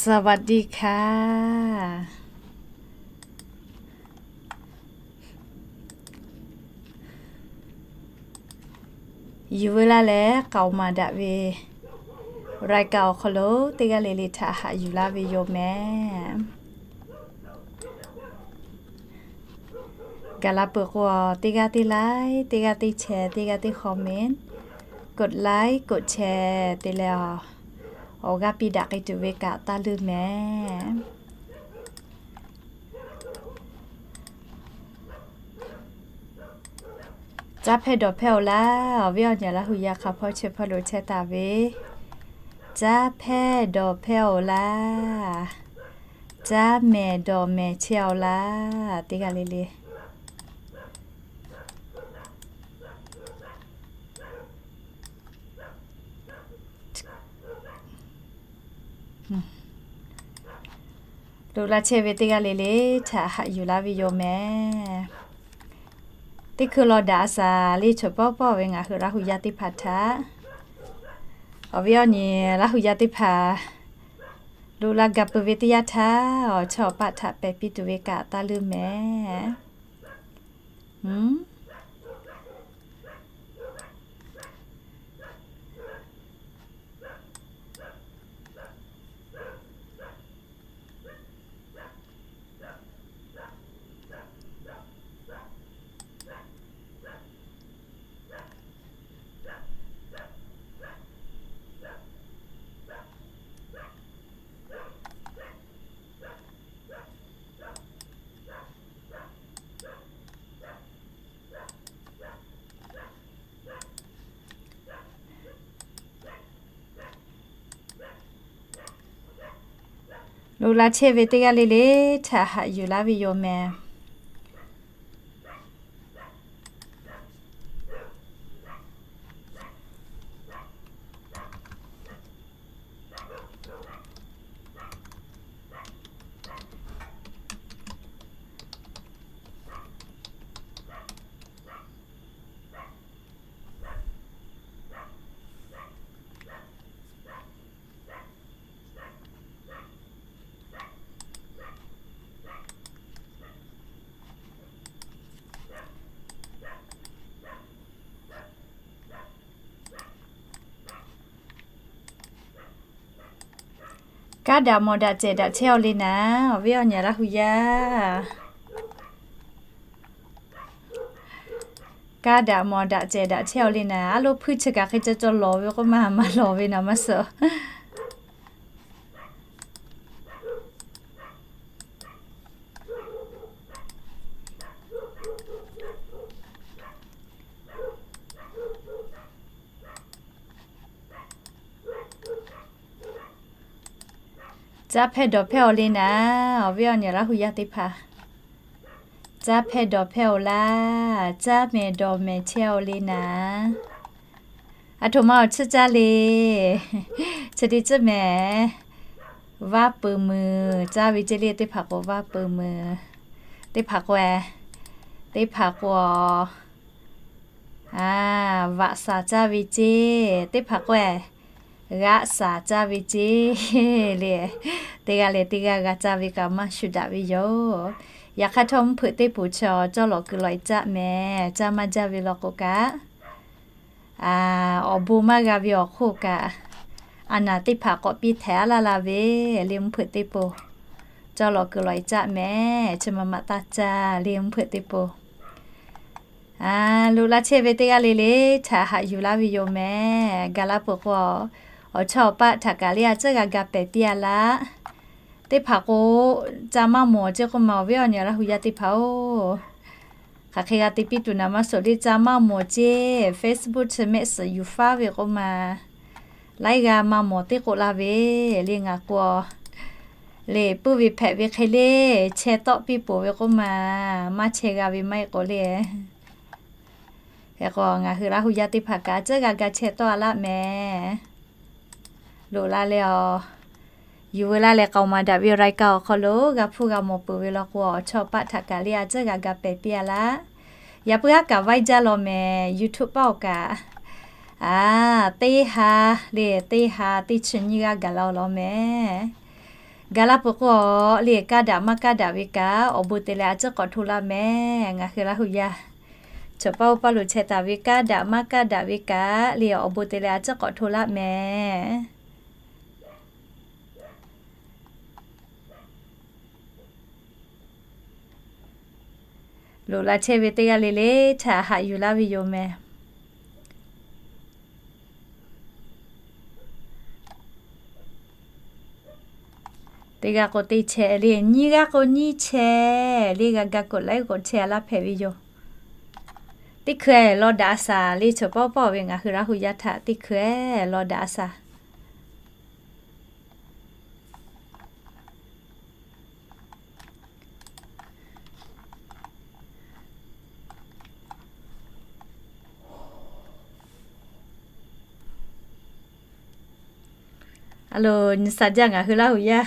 สวัสดีค่ะ Yuˬ veu laˇ leh k'aoˍ maˍ daꞈ ve รายการ awˬ hk'aw lo teˇ g'aˇ le le htaꞈ haꞈ yuˬ laˇ ve yoˬ mehˍ. Gaˬ la peuˬ k'o, teˇ g'aˇ teˇ like, teˇ g'aˇ teˇ share, teˇ g'aˇ teˇ comment, กดไลค์ กดแชร์ te leh, awˬ g'aˇ piˇ daꞈ k'ai tuˬ ve kaꞈ taˇ leuˇ mehˍ. Caˇ hpehˇ dawˬ hpehˇ-oˬ laˇ. Awˬ viˉ awˬ nyi Laˇ hu yaˇ hk'a hpawˇ chehˇ hpawˇ lo chehˇ taˍ ve, caˇ hpehˇ dawˬ hpehˇ-oˬ laˇ. Caˇ mehˍ dawˬ mehˍ chehˇ-oˬ laˇ. Teˇ g'aˇ le le loꞈ la chehˇ ve teˇ g'aˇ le le htaꞈ haꞈ yuˬ laˇ ve yoˬ mehˍ. Teˇ hkui law daꞈ a shaˍ le, chaw pawˆ pawˆ ve ngaˬ hui Laˇ hu yaˇ teˇ hpaˍ htaꞈ, awˬ viˉ awˬ nyi Laˇ hu yaˇ teˇ hpaˍ loꞈ la gaˬ peuˬ ve teˇ yanˇ htaˇ, awˬ chawˇ awˬ paˆ htaꞈ pehˬ piˇ tuˬ ve kaꞈ taˇ leuˇ mehˍ. Loꞈ la chehˇ ve teˇ g'aˇ le le htaꞈ haꞈ yuˬ laˇ ve yoˬ mehˍ. Kanˉ daꞈ mawˬ daꞈ cehˬ daꞈ chehˇ-aw le naˍ, awˬ viˉ awˬ nyi Laˇ hu yaˇ. Kanˉ daꞈ mawˬ daꞈ cehˬ daꞈ chehˇ-aw le naˍ. A lo hpuiˇ chi kaꞈ hk'e caw caw lawˬ ve k'oˆ maˇ maˇ lawˬ ve naˍ maˇ suh. Caˇ hpehˇ dawˬ hpehˇ-aw le naˍ, awˬ viˉ awˬ nyi Laˇ hu yaˇ teˇ hpaˍ. Caˇ hpehˇ dawˬ hpehˇ-oˬ laˇ. Caˇ mehˍ dawˬ mehˍ chehˇ-aw le naˍ. Aˬ htoꞈ ma awˬ tsuhˇ caˇ le. Chi teˇ tcuhˉ mehˍ. Vaˇ peuˬ muiˬ caˇ ve ceˇ le. Teˇ hpaˍ k'o vaˇ peuˬ muiˬ. Teˇ hpaˍ k'o, teˇ hpaˍ k'o, vaꞈ shaˍ caˇ ve ceˇ. Teˇ hpaˍ k'o, g'aˆ shaˍ caˇ ve ceˇ le. Teˇ g'aˇ leh teˇ g'aˇ g'a caˇ ve kaꞈ maˇ shuˍ daꞈ ve yoˬ. Yaꞈ hk'aˇ htawˇ mvuhˇ hpeuꞈ teˇ poˍ chaw cawˇ lawꞈ kuiˬ lawꞈ-e caˆ mehˍ. Caˇ maˇ jaˇ ve law k'o kaꞈ, awˬ bon maˇ g'a ve awˬ hk'oˆ kaꞈ, a naˍ teˇ hpaˍ k'awꞈ piˇ htehꞈ a laˇ la ve le mvuhˇ hpeuꞈ teˇ poˍ. Cawˇ lawꞈ kuiˬ lawꞈ-e caˆ mehˍ. Chi ma ma taˇ caˇ le mvuhˇ hpeuꞈ teˇ poˍ. Loꞈ la chehˇ ve teˇ g'aˇ le le htaꞈ haꞈ yuˬ laˇ ve yoˬ mehˍ. Gaˬ la peuˬ k'o, awˬ chawˇ awˬ paˆ htaꞈ kaꞈ le a tcuhˉ g'a ga pehˬ piˇ a laˇ. Teˇ hpaˍ k'o, caˇ maˇ mawˬ ceˇ k'oˆ ma, awˬ viˉ awˬ nyi Laˇ hu yaˇ teˇ hpaˍ oˬ, hk'aˬ hk'e g'a te piˇ tuˬ naˍ maˇ suh le. Caˇ maˇ mawˬ ceˇ. Facebook chi mehˆ suhˍ yuˬ faˉ ve k'oˆ ma, laiˉ g'aˇ maˇ mawˬ teˇ k'oˆ la ve le. Ngaˬ k'o, le puiˇ ve hpehꞈ ve hk'e le, chehˇ tawˆ piˇ poˬ ve k'oˆ ma, maˇ chehˇ g'a ve maˇ heˆ k'o le. Hk'e k'o ngaˬ hui Laˇ hu yaˇ teˇ hpaˍ kaꞈ tcuhˉ g'a ga chehˇ tawˆ a laˇ mehˍ. Loꞈ la leh, yuˬ veu laˇ leh k'aoˍ maˍ daꞈ ve รายการ awˬ hk'aw lo g'a hpuˇ g'a mawˬ peuˬ ve law k'o, awˬ chawˇ paˆ htaꞈ kaꞈ le a tcuhˉ g'a ga pehˬ piˇ a laˇ. Yaꞈ puiˉ haˉ kaꞈ vaiˇ jaˇ law mehˍ. YouTube paˆ awˬ kaꞈ, a, teˇ ha le, teˇ ha teˇ chi nyiˇ g'aˇ gaˬ la-o law mehˍ. Gaˬ la peuˬ k'o, le kaˇ daꞈ maˇ kaˇ daꞈ ve kaꞈ awˬ bon te leh a ciˉ k'awꞈ hto laˇ mehˍ. Ngaˬ hui Laˇ huˍ yaˇ chaw paˇ oˇ paˇ lo chehˇ taˍ ve kaˇ daꞈ maˇ kaˇ daꞈ ve kaꞈ le awˬ bon te leh a ciˉ k'awꞈ hto laˇ mehˍ. Loꞈ la chehˇ ve teˇ g'aˇ le le htaꞈ haꞈ yuˬ laˇ ve yoˬ mehˍ. Teˇ g'aˇ k'o teˇ chehˇ le, nyiˇ g'aˇ k'o nyiˇ chehˇ le, g'a ga k'oꞈ laiˉ k'oꞈ chehˇ a laˇ hpehꞈ ve yoˬ. Teˇ hkui law daꞈ a shaˍ le, chaw paˇ oˇ paˇ ve ngaˬ hui Laˇ huˍ yaˇ htaꞈ teˇ hkui law daꞈ a shaˍ. A loˬ, nyi sha jaˇ ngaˬ hui Laˇ huˍ yaˇ.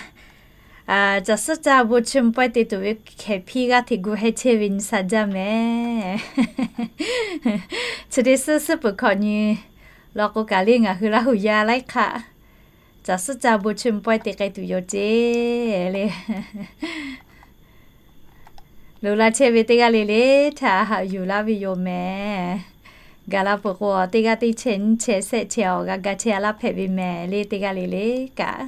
Caˬ suhˉ caˇ bon chi mvuh pawehˇ te tuˬ ve hkehˍ hpiˇ g'aˇ hteꞈ gu heh chehˇ ve nyi sha jaˇ mehˍ. Chi teˇ suhˉ suhˉ peuˬ hkawꞈ nyi law k'o kaꞈ le ngaˬ hui Laˇ huˍ yaˇ laiˉ hk'aˆ caˬ suhˉ caˇ bon chi mvuh pawehˇ te k'ai tuˬ yoˬ ceˇ le. Loꞈ la chehˇ ve teˇ g'aˇ le le htaꞈ haꞈ yuˬ laˇ ve yoˬ mehˍ. Gaˬ la peuˬ k'o, teˇ g'aˇ teˇ chehˇ nyiˇ chehˇ shehˆ chehˇ awˬ g'a ga chehˇ a laˇ hpehꞈ ve mehˍ le, teˇ g'aˇ le le kaꞈ.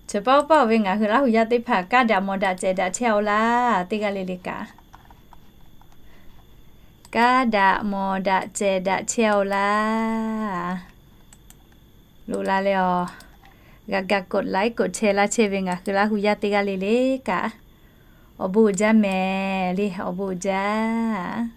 Chaw paˇ oˇ paˇ ve ngaˬ hui Laˇ huˍ yaˇ teˇ hpaˍ kaˇ daꞈ mawˬ daꞈ cehˬ daꞈ chehˇ-oˆ laˇ, teˇ g'aˇ le le kaꞈ. Kaˇ daꞈ mawˬ daꞈ cehˬ daꞈ chehˇ-oˆ laˇ. Loꞈ la leh awˬ, g'a ga k'oꞈ laiˉ k'oꞈ chehˇ laˇ chehˇ ve ngaˬ hui Laˇ huˍ yaˇ teˇ g'aˇ le le kaꞈ, awˬ bon uiˍ jaˇ mehˍ le, awˬ bon uiˍ jaˇ.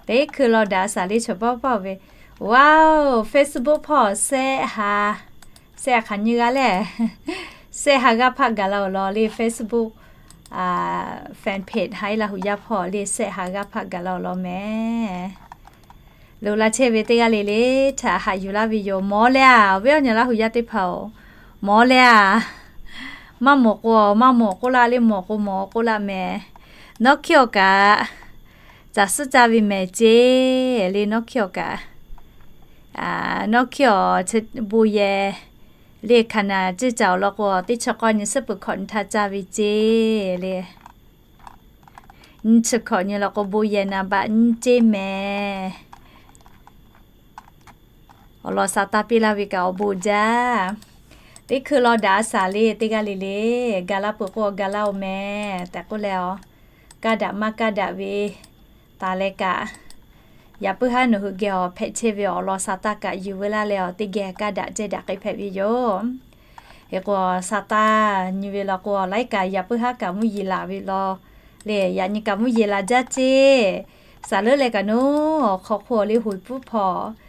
Teˇ hkui law daꞈ a shaˍ le, chaw paˇ paˇ ve. Wow, Facebook hpawˇ shehˆ ha, shehˆ ha hk'aˬ nyi g'a le, shehˆ ha g'aˇ hpaˆ gaˬ la awˬ lawn le, Facebook fan page Haiˉ Laˇ huˍ yaˇ hpawˇ le, shehˆ ha g'aˇ hpaˆ gaˬ la awˬ lawn mehˍ. Loꞈ la chehˇ ve teˇ g'aˇ le le htaꞈ haꞈ yuˬ laˇ ve yoˬ. Mawˬ leh a, awˬ viˉ awˬ nyi Laˇ huˍ yaˇ teˇ hpaˍ-oˬ, mawˬ leh a. Maˇ mawˬ k'o, maˇ mawˬ k'oˆ laˇ le, mawˬ k'o mawˬ k'oˆ laˇ mehˍ. Nawˉ hkiˇ awˬ kaꞈ caˬ suhˉ caˇ ve mehˍ ceˇ le, nawˉ hkiˇ awˬ kaꞈ, nawˉ hkiˇ awˬ bon yehˬ le, hkanˍ naˍ ceˇ caˬ awˬ lawn k'o, teˇ chi k'awˇ nyi suhˉ peuˬ hkawꞈ nyi htaˇ caˇ ve ceˇ le. Nyiˇ chi hkawꞈ nyi law k'o bon yehˬ naˍ baꞈ nyiˇ ceˇ mehˍ. Awˬ lawn sha taˇ piˇ laˇ ve kaꞈ awˬ bon jaˇ. Teˇ hkui law daꞈ a shaˍ le, teˇ g'aˇ le le. Gaˬ la peuˬ k'o gaˬ laˇ-oˬ mehˍ tehꞈ k'oˆ leh awˬ, kaˇ daꞈ maˇ kaˇ daꞈ ve taˍ leh kaꞈ, yaꞈ puiˉ haˉ nawˬ hui geh awˬ hpehꞈ chehˇ ve awˬ lawn sha taˇ kaꞈ yuˬ veu laˇ leh awˬ, teˇ geh kaˇ daꞈ cehˬ daꞈ k'ai hpehꞈ ve yoˬ. Hk'e k'o, sha taˇ nyi ve law k'o, laiˉ kaꞈ yaꞈ puiˉ haˉ kaꞈ mvuhˇ yeˬ laˬ ve law le, yaꞈ nyi kaꞈ mvuhˇ yeˬ laˬ jaˇ ceˇ. Saˍ leuˉ leh kaꞈ nawˉ awˬ hk'aw hk'oˆ le hoꞈ puiˉ hpawˇ,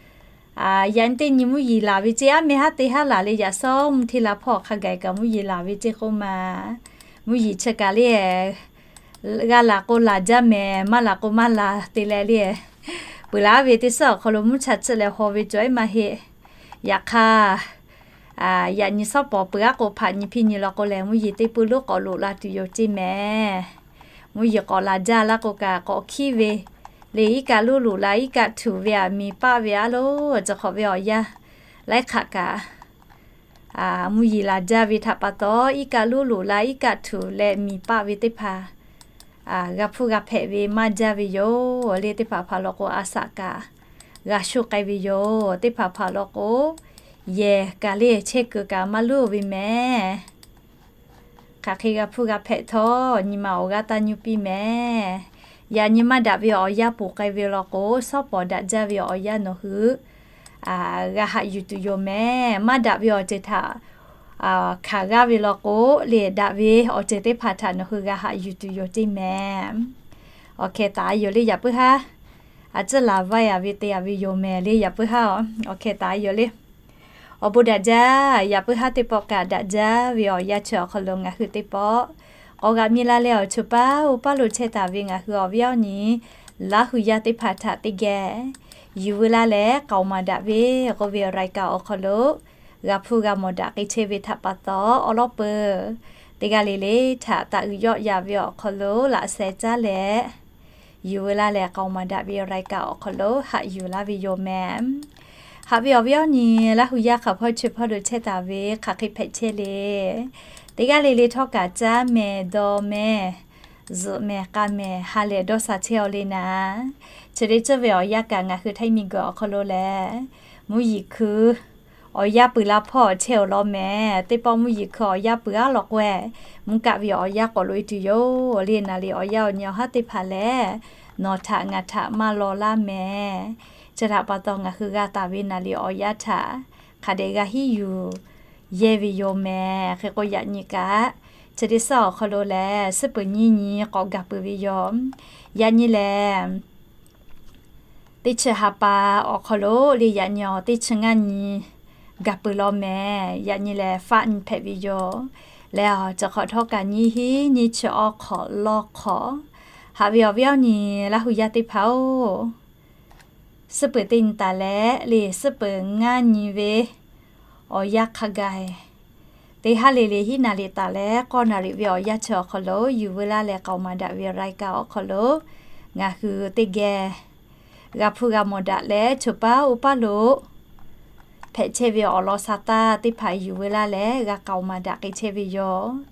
yaꞈ nyi teˇ nyi mvuhˇ yeˬ laˬ ve ceˇ, aˉ meh haˉ te haˉ laˬ le, yaꞈ shawˉ mvuhˇ hteˇ la hpawˇ hk'a gaˬ kaꞈ mvuhˇ yeˬ laˬ ve ceˇ k'oˆ ma. Mvuhˇ yeˬ chi kaꞈ le, g'a laˬ k'o laˬ jaˇ mehˍ, maˇ laˬ k'o maˇ laˬ te leh le. Peuˬ laˉ ve teˇ suhˉ awˬ hk'aw lo mvuhˇ cha tsuhˆ leh haw ve cawˬ iˉ maˇ heˆ. Yaꞈ hk'aˇ, yaꞈ nyi shawˉ pawˍ peuˬ aˉ k'o hpaꞈ nyi hpiˇ nyi law k'o lehˬ, mvuhˇ yeˬ teˇ puiˇ lonˉ k'awꞈ loꞈ la tuˬ yoˬ ceˇ mehˍ. Mvuhˇ yeˬ k'awꞈ laˬ jaˇ laˇ k'o kaꞈ k'awꞈ hkiˉ ve le, iˉ kaˆ lonˉ loꞈ la iˉ kaˆ htuꞈ ve aꞈ miˬ paˆ ve aˉ lo, cawˬ hk'awꞈ ve awˬ yanˇ laiˉ hk'aˆ kaꞈ mvuhˇ yeˬ laˬ jaˇ ve htaꞈ pa taw, iˉ kaˆ lonˉ loꞈ la iˉ kaˆ htuꞈ leh miˬ paˆ ve teˇ hpaˍ g'a hpuˇ g'a hpehꞈ ve maˇ jaˇ ve yoˬ le. Teˇ hpaˍ hpaˍ law k'o a shaꞈ kaꞈ g'a sho k'ai ve yoˬ. Teˇ hpaˍ hpaˍ law k'o yehˬ kaꞈ le chehˇ kuiˬ kaꞈ maˇ luˉ ve mehˍ. Hk'aˬ hk'e g'a hpuˇ g'a hpehꞈ htawˇ, nyi ma awˬ g'aˇ taˇ nyuˇ piˇ mehˍ. Yaꞈ nyi maˇ daꞈ ve awˬ yanˇ poˬ k'ai ve law k'o, shawˉ pawˍ daꞈ jaˇ ve awˬ yanˇ nawˬ hui g'a haꞈ yuˬ tuˬ yoˬ mehˍ. Maˇ daꞈ ve awˬ ceuˬ htaꞈ hkanˍ g'aˇ ve law k'o, le daꞈ ve awˬ ceuˬ teˇ hpaˍ htaꞈ nawˬ hui g'a haꞈ yuˬ tuˬ yoˬ ceˇ mehˍ. Awˬ hkeh taˍ yoˬ le, yaꞈ puiˉ haˉ a ciˉ laˬ vaˇ yaꞈ ve te yaꞈ ve yoˬ mehˍ le, yaꞈ puiˉ haˉ. Awˬ hkeh taˍ yoˬ le. Awˬ bon daꞈ jaˇ. Yaꞈ puiˉ haˉ teˇ pawˆ kaꞈ daꞈ jaˇ ve awˬ yanˇ chi awˬ hk'aw lo ngaˬ hui teˇ pawˆ k'awꞈ g'a miˇ laˇ leh awˬ, chaw paˇ oˇ paˇ lo chehˇ taˍ ve ngaˬ hui awˬ viˉ awˬ nyi Laˇ hui yaˇ teˇ hpaˍ htaꞈ teˇ geh yuˬ veu laˇ leh k'aoˍ maˍ daꞈ ve k'oˆ ve รายการ awˬ hk'aw lo g'a hpuˇ g'a mawˬ daꞈ k'ai chehˇ ve htaꞈ pa taw, awˬ lawn peuˬ teˇ g'aˇ le le htaꞈ taꞈ uiˍ yawˆ yaꞈ ve awˬ hk'aw lo laꞈ sheh caˉ leh yuˬ veu laˇ leh k'aoˍ maˍ daꞈ ve รายการ awˬ hk'aw lo haꞈ yuˬ laˇ ve yoˬ meh. Haꞈ ve awˬ viˉ awˬ nyi, Laˇ hui yaˇ hk'aˬ hpawˇ chi hpawˇ lo chehˇ taˍ ve hk'aˬ hk'e hpehꞈ chehˇ le. Teˇ g'aˇ le le htawˇ kaꞈ caˇ mehˍ dawˬ mehˍ zuhꞈ mehˍ k'a mehˍ ha lehˬ dawˇ sha chehˇ aw le naˍ. Chi teˇ ceuˬ ve awˬ yanˇ kaꞈ ngaˬ hui Htaiˇ miˬguiˬ awˬ hk'aw lo lehˬ, mvuhˇ yeˬ hkui awˬ yanˇ peuˬ la hpawˇ chehˇ awˬ lawn meh. Teˇ pawˆ mvuhˇ yeˬ hkui awˬ yanˇ peuˬ aˉ law k'o, mvuhˇ kaˆ ve awˬ yanˇ k'awꞈ loꞈ e tuˬ yoˬ le. Naˍ liꞈ awˬ yanˇ awˬ nyi awˬ haˉ teˇ hpaˍ lehˬ, nawˬ htaꞈ ngaˬ htaꞈ maˇ law laˇ meh. Chi htaꞈ pa taw ngaˬ hui g'a taˍ ve naˍ liꞈ awˬ yanˇ htaꞈ hk'a dehꞈ g'a hiˉ yuˬ yehˇ ve yoˬ meh. Hk'e k'o yaꞈ nyi kaꞈ, chi teˇ suhˉ awˬ hk'aw lo lehˬ, suhˉ peuˬ nyiˇ nyi k'awꞈ gaˬ peuˬ ve yoˬ. Yaꞈ nyi lehˬ, teˇ chi ha pa awˬ hk'aw lo le, yaꞈ nyi awˬ teˇ chi ngaˇ nyi gaˬ peuˬ law meh. Yaꞈ nyi lehˬ, faˆ nyi hpehꞈ ve yoˬ. Leh awˬ ceuˬ hk'awꞈ htawˇ kaꞈ nyiˇ hinˉ nyiˇ chi awˇ hk'awꞈ lawˇ hk'awꞈ. Haꞈ ve awˬ viˉ awˬ nyi, Laˇ hui yaˇ teˇ hpaˍ-oˬ, suhˉ peuˬ teˇ nyi taˍ leh le, suhˉ peuˬ ngaˇ nyi ve awˬ yanˇ hk'a gaˬ teˇ haˉ le le hiˉ naˍ riˍ taˍ leh k'awˇ naˍ riˍ ve awˬ yanˇ chi awˬ hk'aw lo yuˬ veu laˇ leh k'aoˍ maˍ daꞈ ve รายการ awˬ hk'aw lo ngaˬ hui teˇ geh g'a hpuˇ g'a mawˬ daꞈ leh, choˬ paˉ oˇ paˉ lo hpehꞈ chehˇ ve awˬ lawn sa taˇ teˇ hpaˍ yuˬ veu laˇ leh g'a k'aoˍ maˍ daꞈ k'ai chehˇ ve yoˬ.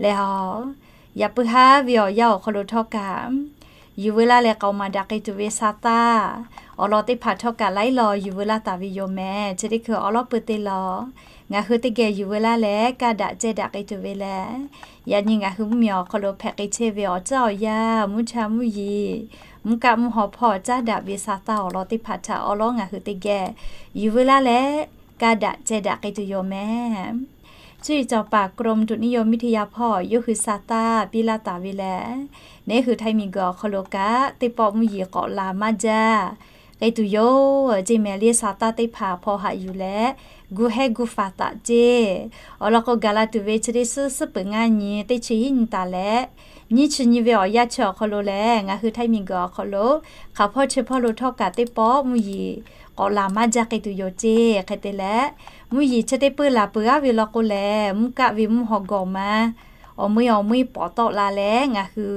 Leh awˬ, yaꞈ puiˉ haˉ ve awˬ yanˇ awˬ hk'aw lo htawˇ kaꞈ yuˬ veu laˇ leh k'aoˍ maˍ daꞈ k'ai tuˬ ve sa taˇ awˬ lawn teˇ hpaˍ htawˇ kaꞈ laiˉ law yuˬ veu laˇ taˍ ve yoˬ meh. Chi teˇ hkui awˬ lawn peuˬ teˇ law ngaˬ hui teˇ geh yuˬ veu laˇ leh kaˇ daꞈ cehˇ daꞈ k'ai tuˬ ve lehˬ, yaꞈ nyi ngaˬ hui mvuhˇmiˬ awˬ hk'aw lo hpehꞈ k'ai chehˇ ve awˬ tcuhˉ awˬ yanˇ, mvuhˇ cha mvuhˇ yeˬ, mvuhˇ kaˆ mvuhˇ haw hpawˇ caˉ daꞈ ve sa taˇ awˬ lawn teˇ hpaˍ htaꞈ awˬ lawn ngaˬ hui teˇ geh yuˬ veu laˇ leh kaˇ daꞈ cehˇ daꞈ k'ai tuˬ yoˬ meh. Cuˇ yiˍ cawˬ paˍ กรมอุตุนิยมวิทยา hpawˇ yawˇ hui sa taˇ piˇ laˇ taˍ ve lehˬ, neˇ hui Htaiˇ miˬguiˬ awˬ hk'aw lo kaꞈ teˇ pawˆ mvuhˇ yeˬ k'awꞈ laˬ maˇ jaˇ k'ai tuˬ yoˬ ceˇ meh. Le sa taˇ teˇ hpaˍ hpawˇ haꞈ yuˬ leh gu hehˉ gu faˍ taˍ ceˇ. Awˬ lawn k'o gaˬ la tuˬ ve chi teˇ suhˉ suhˉ peuˬ ngaˇ nyi teˇ chi hiˉ nyi taˍ leh nyiˇ chi nyi ve awˬ yanˇ chi awˬ hk'aw lo lehˬ, ngaˬ hui Htaiˇ miˬguiˬ awˬ hk'aw lo hk'aˬ hpawˇ chi hpawˇ lo htawˇ kaꞈ teˇ pawˆ mvuhˇ yeˬ k'awꞈ laˬ maˇ jaˇ k'ai tuˬ yoˬ ceˇ. Hk'e te leh, mvuhˇ yeˬ chi teˇ peuˬ laˬ peuˬ aˉ ve law k'o lehˬ, mvuhˇ kaˆ ve mvuhˇ haw gawˬ ma awˬ meuˇ awˬ meuˇ pawˍ tawˆ la leh ngaˬ hui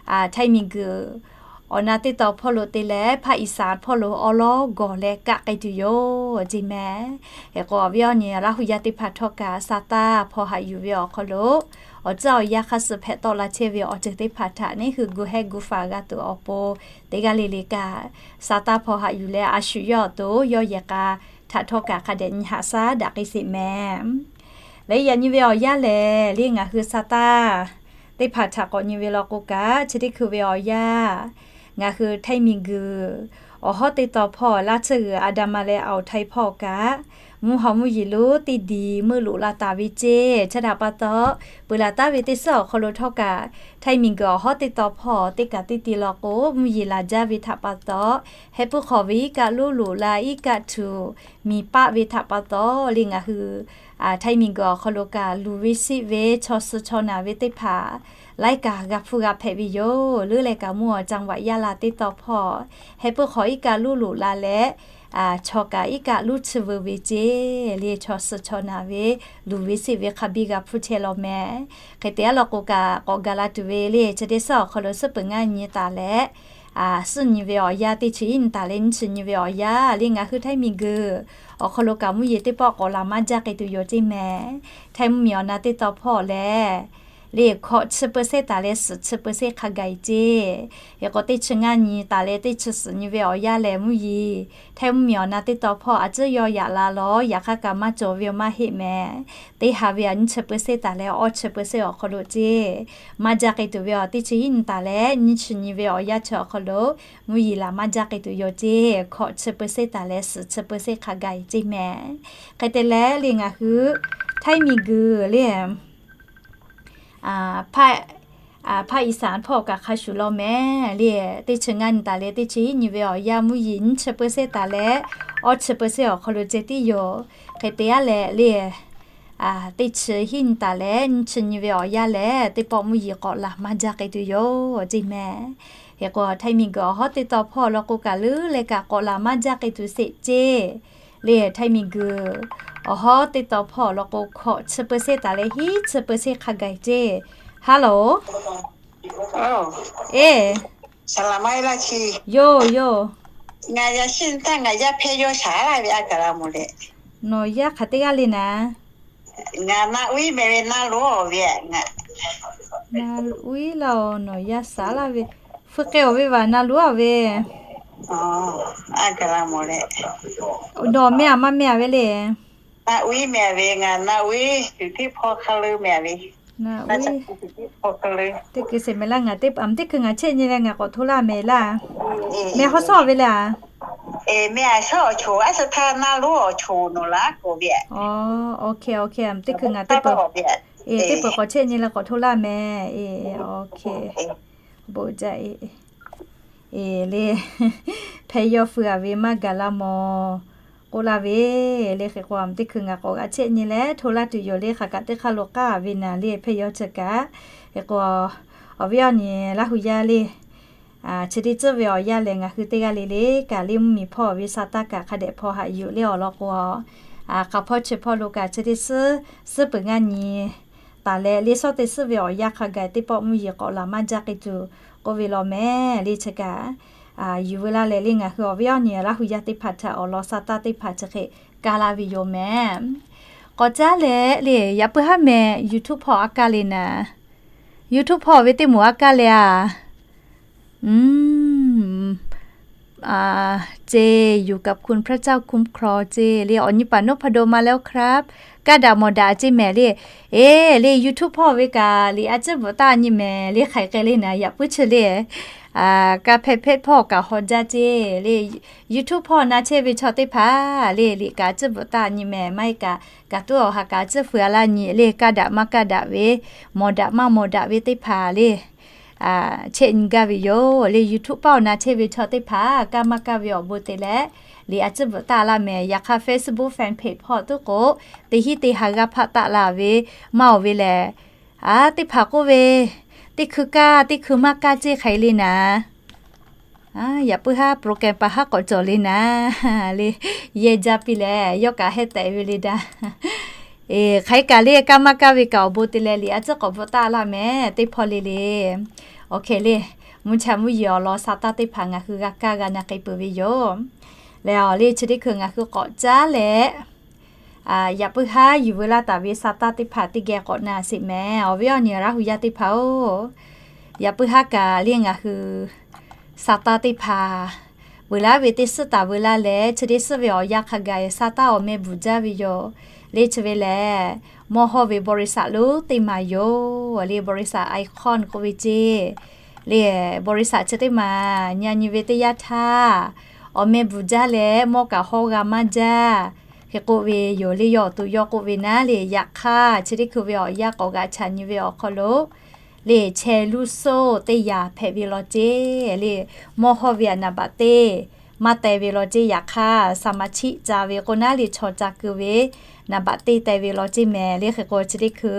Htaiˇ miˬguiˬ awˬ na teˇ taw hpawˇ lo te leh ภาคอีสาน hpawˇ lo awˉ lawˉ gawˬ leh kaˆ k'ai tuˬ yoˬ ceˇ meh. Hk'e k'o awˬ viˉ awˬ nyi Laˇ hu yaˇ teˇ hpaˍ htawˇ kaꞈ sa taˇ hpawˇ haꞈ yuˬ ve awˬ hk'aw lo awˬ tcuhˉ awˬ yanˇ hk'a suh hpehꞈ tawˆ la chehˇ ve awˬ ceuˬ teˇ hpaˍ htaꞈ neˇ hui gu hehˉ gu faˍ g'a tuˬ awˬ pon, teˇ g'aˇ le le kaꞈ sa taˇ hpawˇ haꞈ yuˬ leh a shu yawˇ awˬ to yawˇ yehˬ k'a htaꞈ htawˇ kaꞈ hk'a dehꞈ nyi haꞈ shaˉ daꞈ k'ai sheˍ meh. Leh yaꞈ nyi ve awˬ yanˇ lehˬ, le ngaˬ hui sa taˇ teˇ hpaˍ htaꞈ k'awꞈ nyi ve law k'o kaꞈ, chi teˇ hkui ve awˬ yanˇ ngaˬ hui Htaiˇ miˬguiˬ awˬ hawˉ teˇ taw hpawˇ Laˇ tsuhˇ g'uiˬ Adaˍmaˍ leh Awˬ htaiˍ hpawˇ kaꞈ mvuhˇ haw mvuhˇ yeˬ lonˉ teˇ diˬ meuˇ loꞈ la taˍ ve ceˇ. Chi htaꞈ pa taw, peuˬ laˬ taˍ ve teˇ suhˉ awˬ hk'aw lo htawˇ kaꞈ Htaiˇ miˬguiˬ awˬ hawˉ teˇ taw hpawˇ teˇ kaꞈ teˇ ti law k'o, mvuhˇ yeˬ laˬ jaˇ ve htaꞈ pa taw, heh puiˉ hk'awꞈ ve iˉ kaˆ lonˉ loꞈ la iˉ kaˆ htuꞈ miˬ paˆ ve htaꞈ pa taw le ngaˬ hui Htaiˇ miˬguiˬ awˬ hk'aw lo kaꞈ luˬ ve siˆ ve chaw suh chaw naˬ ve teˇ hpaˍ laiˉ kaꞈ g'a hpuˇ g'a hpehꞈ ve yoˬ. Leuˉ leh kaꞈ mvuhˇ awˬ จังหวัดยะลา teˇ taw hpawˇ heh puiˉ hk'awꞈ iˉ kaˆ lonˉ loꞈ la leh, chaw kaꞈ iˉ kaˆ lonˉ chi veu ve ceˇ. Le chaw suh chaw naˬ ve luˬ ve siˆ ve hk'a biˇ g'a hpuˇ chehˇ law meh. Hk'e te aˉ law k'o kaꞈ k'awꞈ gaˬ la tuˬ ve le chi teˇ suhˉ awˬ hk'aw lo suhˉ peuˬ ngaˇ nyi taˍ leh suhˉ nyi ve awˬ yanˇ teˇ chi hiˉ nyi taˍ leh nyiˇ chi nyi ve awˬ yanˇ le ngaˬ hui Htaiˇ miˬguiˬ awˬ hk'aw lo kaꞈ mvuhˇ yeˬ teˇ pawˆ k'awꞈ laˬ maˇ jaˇ k'ai tuˬ yoˬ ceˇ meh. Htaiˇ mvuhˇmiˬ awˬ na teˇ taw hpawˇ lehˬ, le hkawꞈ chi เปอร์เซ็นต์ taˍ leh suhˍ chi เปอร์เซ็นต์ hk'a gaˬ e ceˇ. Hk'e k'o teˇ chi ngaˇ nyi taˍ leh teˇ chi suhˍ nyi ve awˬ yanˇ lehˬ mvuhˇ yeˬ Htaiˇ mvuhˇmiˬ awˬ na teˇ taw hpawˇ a tcuhˉ yawˇ yaꞈ la lawˬ, yaꞈ hk'aˇ kaꞈ maˇ cawˬ ve awˬ maˇ heˆ meh. Teˇ ha ve a nyiˇ chi เปอร์เซ็นต์ taˍ leh awˇ chi เปอร์เซ็นต์ awˬ hk'aw lo ceˇ. Maˇ jaˇ k'ai tuˬ ve awˬ teˇ chi hiˉ nyi taˍ leh nyiˇ chi nyi ve awˬ yanˇ chi awˬ hk'aw lo mvuhˇ yeˬ laˬ maˇ jaˇ k'ai tuˬ yoˬ ceˇ. Hkawꞈ chi เปอร์เซ็นต์ taˍ leh suhˍ chi เปอร์เซ็นต์ hk'a gaˬ e ceˇ meh. Hk'e te leh le ngaˬ hui Htaiˇ miˬguiˬ le ภาคอีสาน hpawˇ kaꞈ hk'a shuˍ law meh le, teˇ chi ngaˇ nyi taˍ leh teˇ chi hiˉ nyi ve awˬ yanˇ mvuhˇ yeˬ nyiˇ chi เปอร์เซ็นต์ taˍ leh awˇ chi เปอร์เซ็นต์ awˬ hk'aw lo ceh tiˉ yoˬ. Hk'e te aˉ leh le teˇ chi hiˉ nyi taˍ leh nyiˇ chi nyi ve awˬ yanˇ lehˬ, teˇ pawˆ mvuhˇ yeˬ k'awꞈ laˬ maˇ jaˇ k'ai tuˬ yoˬ ceˇ mehˍ. Hk'e k'o, Htaiˇ miˬguiˬ awˬ hawˉ teˇ taw hpawˇ awˬ lawn k'o, kaꞈ leuˉ leh kaꞈ k'awꞈ laˬ maˇ jaˇ k'ai tuˬ sheˍ ceˇ. Le Htaiˇ miˬguiˬ awˬ hawˉ teˇ taw hpawˇ awˬ lawn k'o, hkawꞈ chi peuˬ seˇ taˍ leh hiˉ chi peuˬ seˇ hk'a gaˬ ceˇ. Hello. Eˬ, yoˬ yoˬ. Nawˬ yaˇ hk'aˬ teˇ g'aˇ le naˍ? Ngaˬ Na Uiˉ meh ve, Na Luˉ-oˬ ve. Na Uiˉ laˇ-oˬ, nawˬ yaˇ shaˍ laˇ ve. Hpu k'ai-oˬ ve vaˬ, Na Luˉ-oˬ ve. Nawˬ meh-a maˇ meh-a ve le? Na Uiˉ meh ve, ngaˬ Na Uiˉ tuˬ tiˉ hpawˇ hk'a leuˉ meh ve. Na Uiˉ teˇ kuiˬ sheˍ meh laˇ, ngaˬ teˇ, a, teˇ hkui ngaˬ chehˇ nyi leh ngaˬ k'awꞈ hto laˇ meh laˇ. Meh hawˉ shawˉ ve le a? Meh a shawˉ awˬ choˬ, a shu htaˇ Na Luˉ awˬ choˬ nawˬ laˇ k'oˆ ve. Oˇ hk'e, oˇ hk'e, teˇ hkui ngaˬ teˇ peuˬ, teˇ peuˬ k'awꞈ chehˇ nyi leh k'awꞈ hto laˇ meh. Oˇ hk'e, bon jaˇ. Eˬ, le, hpehˇ yawˇ feu-a ve maˇ gaˬ la mawˬ k'oˆ laˇ ve. Le hk'e k'o, a, teˇ hkui ngaˬ k'awꞈ g'a chehˇ nyi leh hto laˇ tuˬ yoˬ le. Hk'aˬ kaꞈ teˇ hk'aˇ lo k'aˉ ve naˍ le, hpehˇ yawˇ chi kaꞈ. Hk'e k'o, awˬ viˉ awˬ nyi Laˇ hu yaˇ le, chi teˇ tcuhˉ ve awˬ yanˇ lehˬ, ngaˬ hui teˇ g'aˇ le le kaꞈ le mvuhˇmiˬ hpawˇ ve sa taˇ kaꞈ hk'a dehꞈ hpaw haꞈ yuˬ le awˬ lawn k'o, a, hk'aˬ hpawˇ chi hpawˇ lo kaꞈ chi teˇ suhˉ, suhˉ peuˬ ngaˇ nyi taˍ leh le, shawˉ teˇ suhˉ ve awˬ yanˇ hk'a gaˬ teˇ pawˆ mvuhˇ yeˬ k'awꞈ laˬ maˇ jaˇ k'ai tuˬ k'oˆ ve law meh. Le chi kaꞈ, a, yuˬ veu laˇ leh le ngaˬ hui awˬ viˉ awˬ nyi Laˇ hu yaˇ teˇ hpaˍ htaꞈ awˬ lawn sa taˇ teˇ hpaˍ chi hk'e kaˇ laˇ ve yoˬ meh. K'awꞈ caˉ leh le, yaꞈ puiˉ haˉ meh YouTube hpawˇ a kaˇ le naˍ. YouTube hpawˇ ve teˇ moˍ a kaˇ le a. เจ อยู่กับคุณพระเจ้าคุ้มครอง เจ le, awˬ nyi paˍ นพดล มาแล้วครับ. Kaˇ daꞈ mawˬ daꞈ ceˇ mehˍ le. Eˬ, le YouTube hpawˇ ve kaꞈ liꞈ a ciˉ bvuhꞈ taˇ nyi mehˍ le, hk'aiˬ k'ai le naˍ, yaꞈ puiˉ chi le. Kaˇ hpehˇ hpehˇ hpawˇ kaꞈ haw jaˇ ceˇ le. YouTube hpawˇ na chehˇ ve chaw teˇ hpaˍ le, liꞈ kaꞈ a ciˉ bvuhꞈ taˇ nyi mehˍ, maˇ heˆ kaꞈ, kaꞈ tuˉ awˬ ha kaꞈ a ciˉ fuiˍ a laˇ nyi le, kaˇ daꞈ maˇ kaˇ daꞈ ve, mawˬ daꞈ maˇ mawˬ daꞈ ve teˇ hpaˍ le. Chehˇ nyi gaˇ ve yoˬ le. YouTube paˆ awˬ na chehˇ ve chaw teˇ hpaˍ kaˇ maˇ kaˇ ve awˬ bon te leh, liꞈ a ciˉ bvuhꞈ taˇ laˇ mehˍ. Yaꞈ hk'aˇ Facebook fan page hpawˇ tuˉ k'o, teˇ hinˉ teˇ ha g'aˇ hpaˆ taˆ la ve, maˇ oˬ ve lehˬ, a, teˇ hpaˍ k'oˆ ve, teˇ hkui kaˇ teˇ hkui maˇ kaˇ ceˇ hk'aiˬ le naˍ. Yaꞈ puiˉ haˉ program pa haˉ k'awꞈ cawˬ le naˍ le, yehˇ jaˇ piˇ leh yawˇ kaꞈ hehˉ tehꞈ ve le daꞈ. Eˬ, hk'aiˬ kaꞈ le kaˇ maˇ kaˇ ve kaꞈ awˬ bon te leh liꞈ a ciˉ k'awꞈ bvuhꞈ taˇ laˇ mehˍ, teˇ hpawˇ le le. Oˇ hk'e le, mvuhˇ cha mvuhˇ yeˬ awˬ lawn sa taˇ teˇ hpaˍ ngaˬ hui g'a kaˇ g'a na k'ai peuˬ ve yoˬ. Lehˬ, awˬ le chi teˇ hkui ngaˬ hui k'awꞈ caˉ leh, yaꞈ puiˉ haˉ yuˬ veu laˇ taˍ ve sa taˇ teˇ hpaˍ teˇ geh k'awꞈ na sheˍ mehˍ, awˬ viˉ awˬ nyi Laˇ hu yaˇ teˇ hpaˍ-oˬ. Yaꞈ puiˉ haˉ kaꞈ le ngaˬ hui sa taˇ teˇ hpaˍ peuˬ laˇ ve teˇ suhˉ taˍ veu laˇ leh, chi teˇ suhˉ ve awˬ yanˇ hk'a gaˬ sa taˇ awˬ meh bvuhˬ jaˇ ve yoˬ. Le chi ve lehˬ, mawˇ hawˇ ve บริษัท lonˉ teˇ maˬ yoˬ. Le บริษัท Icon k'oˆ ve ceˇ. Le บริษัท chi teˇ maˬ nyi nyi ve teˇ yanˇ htaˇ, awˬ meh bvuhˬ jaˇ leh mawˇ kaꞈ hawˇ g'a maˇ jaˇ. Hk'e k'oˆ ve yoˬ le. Yawˇ awˬ to yawˇ k'oˆ ve naˉ le, yaꞈ hk'aˇ chi teˇ hkui ve awˬ yanˇ k'awꞈ g'aꞈ chaꞈ nyi ve awˬ hk'aw lo le, chehˇ luˇ soˇ teˇ yaꞈ hpehꞈ ve law ceˇ. Le mawˇ hawˇ ve a naˍ baꞈ teˇ maˇ teh ve law ceˇ. Yaꞈ hk'aˇ สมาชิก ca ve k'o naˉ le, chaw ca keu ve naˍ baꞈ teˇ teh ve law ceˇ mehˍ. Le hk'e k'o chi teˇ hkui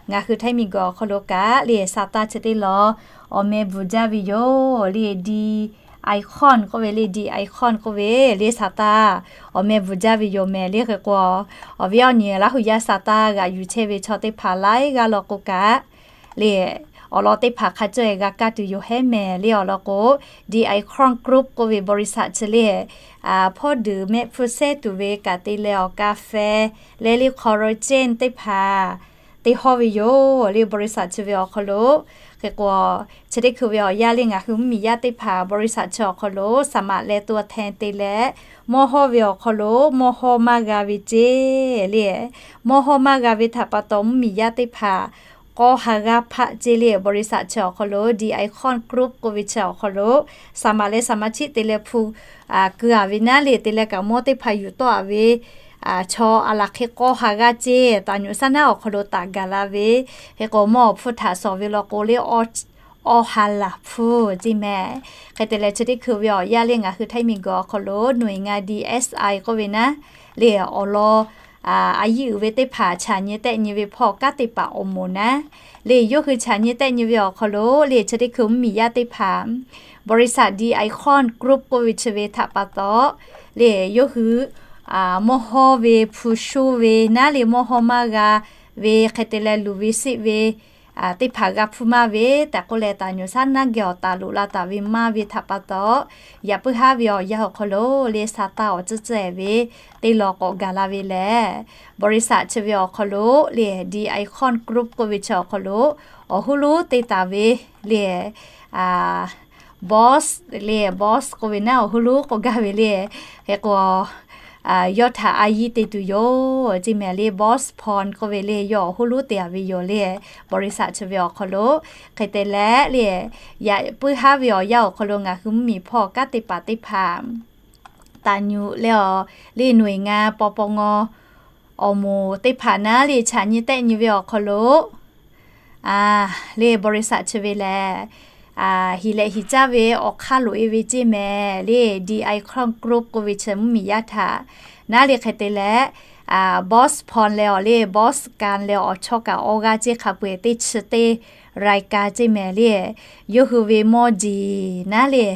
ngaˬ hui Htaiˇ miˬguiˬ awˬ hk'aw lo kaꞈ le sa taˇ chi teˇ lawˬ awˬ meh bvuhˬ jaˇ ve yoˬ. Le D Icon k'oˆ ve, le D Icon k'oˆ ve le sa taˇ awˬ meh bvuhˬ jaˇ ve yoˬ mehˍ. Le hk'e k'o, awˬ viˉ awˬ nyi Laˇ hu yaˇ sa taˇ g'aꞈ yuˬ chehˇ ve chaw teˇ hpaˍ laiˉ g'aˇ law k'o kaꞈ le, awˬ lawn teˇ hpaˍ hk'a cawˇ-e g'a kaˇ tuˬ yoˬ hehˉ mehˍ. Le awˬ lawn k'o, D Icon Group k'oˆ ve บริษัท chi le, hpawˇ duiˬ mehˆ hpfuhˇ sehˉ tuˬ ve kaꞈ te leh awˬ กาแฟ leh le คอลลาเจน teˇ hpaˍ te hawˇ ve yoˬ. Le บริษัท chi ve awˬ hk'aw lo hk'e k'o, chi teˇ hkui ve awˬ yanˇ le ngaˬ hui mvuhˇmiˬ yaˇ teˇ hpaˍ บริษัท chi awˬ hk'aw lo สมัคร leh ตัวแทน te leh, mawˇ hawˇ ve awˬ hk'aw lo mawˇ hawˇ maˇ g'a ve ceˇ. Le mawˇ hawˇ maˇ g'a ve htaꞈ pa taw mvuhˇmiˬ yaˇ teˇ hpaˍ k'awˇ ha g'aˇ hpaˆ ceˇ. Le บริษัท chi awˬ hk'aw lo, D Icon Group k'oˆ ve chi awˬ hk'aw lo สมัคร leh สมาชิก te leh hpu keu a ve naˉ le, te leh kaꞈ mawˇ teˇ hpaˍ yuˬ tawˆ a ve chaw a laˬ hk'e k'awˇ ha g'aˇ ceˇ. Taˍ nyuꞈ saˉ naˉ awˬ hk'aw lo taꞈ gaˬ la ve, hk'e k'o mawˇ awˬ hpfuhˇ htaꞈ shawˍ ve law k'o le, awˇ ha laˬ hpfuhˇ ceˇ mehˍ. Hk'e te leh chi teˇ hkui ve awˬ yanˇ le ngaˬ hui Htaiˇ miˬguiˬ awˬ hk'aw lo หน่วยงาน D S I k'oˆ ve naˉ le, awˬ lawn a yiˇ uiˍ ve teˇ hpaˍ chaꞈ nyi tehˆ nyi ve hpawˇ kanˉ te paˍ awˬ moˍ naˉ, le yawˇ hui chaꞈ nyi tehˆ nyi ve awˬ hk'aw lo le chi teˇ hkui mvuhˇmiˬ yaˇ teˇ hpaˍ, บริษัท D Icon Group k'oˆ ve chi ve htaꞈ pa taw, le yawˇ hui mawˇ hawˇ ve hpu shuˇ ve naˉ le mawˇ hawˇ maˇ g'a ve hk'e te leh luˬ ve siˆ ve teˇ hpaˍ g'a hpuˇ maˇ ve tehꞈ k'oˆ leh, taˍ nyuˬ shaˉ naˉ geh awˬ taˍ loꞈ la taˍ ve maˇ ve htaꞈ pa taw, yaꞈ puiˉ haˉ ve awˬ yanˇ awˬ hk'aw lo le sa taˇ awˬ tcuhˉ tcuhˉ ve teˇ law k'awꞈ gaˬ la ve lehˬ, บริษัท chi ve awˬ hk'aw lo le D Icon Group k'oˆ ve chi awˬ hk'aw lo awˬ hoˉ lonˉ te taˍ ve le boss le boss k'oˆ ve naˉ awˬ hoˉ lonˉ k'oˆ gaˇ ve le, hk'e k'o yawˇ htaꞈ a yiˇ te tuˬ yoˬ ceˇ mehˍ le, boss Phon k'oˆ ve le yawˇ awˬ hoˉ lonˉ te a ve yoˬ le, บริษัท chi ve awˬ hk'aw lo. Hk'e te leh le, yaꞈ puiˉ haˉ ve awˬ yanˇ awˬ hk'aw lo ngaˬ hui mvuhˇmiˬ hpawˇ kanˉ te paˍ teˇ hpaˍ taˍ nyuˬ leh awˬ le หน่วยงาน paw paw ngaw awˬ moˍ teˇ hpaˍ naˉ le chaꞈ nyi tehˆ nyi ve awˬ hk'aw lo le บริษัท chi ve lehˬ, hiˍ lehꞈ hiˍ caˇ ve awˬ hk'aˇ loꞈ e ve ceˇ mehˍ le, D Icon Group k'oˆ ve chi mvuhˇmiˬ yaˇ htaꞈ naˉ le hk'e te leh, boss Phon leh awˬ le boss Kan leh awˬ chawˇ kaꞈ awˇ g'aˇ ceˇ hk'a peu-eˬ teˇ chi teˇ รายการ ceˇ mehˍ le, yawˇ hui ve mawˇ jeˬ naˉ le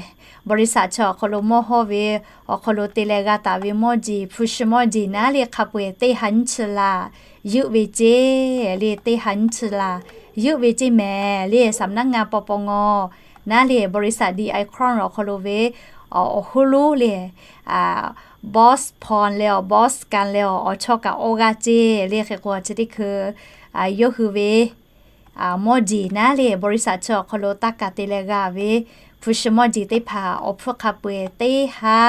บริษัท chi awˬ hk'aw lo mawˇ hawˇ ve awˬ hk'aw lo te leh g'a taˍ ve mawˇ jeˬ, hpu shi mawˇ jeˬ naˉ le hk'a peu-eˬ teˇ ha nyiˇ chi laˬ yuˆ ve ceˇ le, teˇ ha nyiˇ chi laˬ yuˆ ve ceˇ mehˍ le, สำนักงาน paw paw ngaw naˉ le บริษัท D Icon awˬ hk'aw lo ve awˬ hoˉ lonˉ le boss Phon leh awˬ boss Kan leh awˬ chawˇ kaꞈ awˇ g'aˇ ceˇ le hk'e k'o chi teˇ hkui yawˇ hui ve mawˇ jeˬ naˉ le บริษัท chi awˬ hk'aw lo taˇ kaˍ te leh g'a ve hpu shi mawˇ jeˬ teˇ hpaˍ awˬ hpfuhˇ hk'a peu-eˬ teˇ ha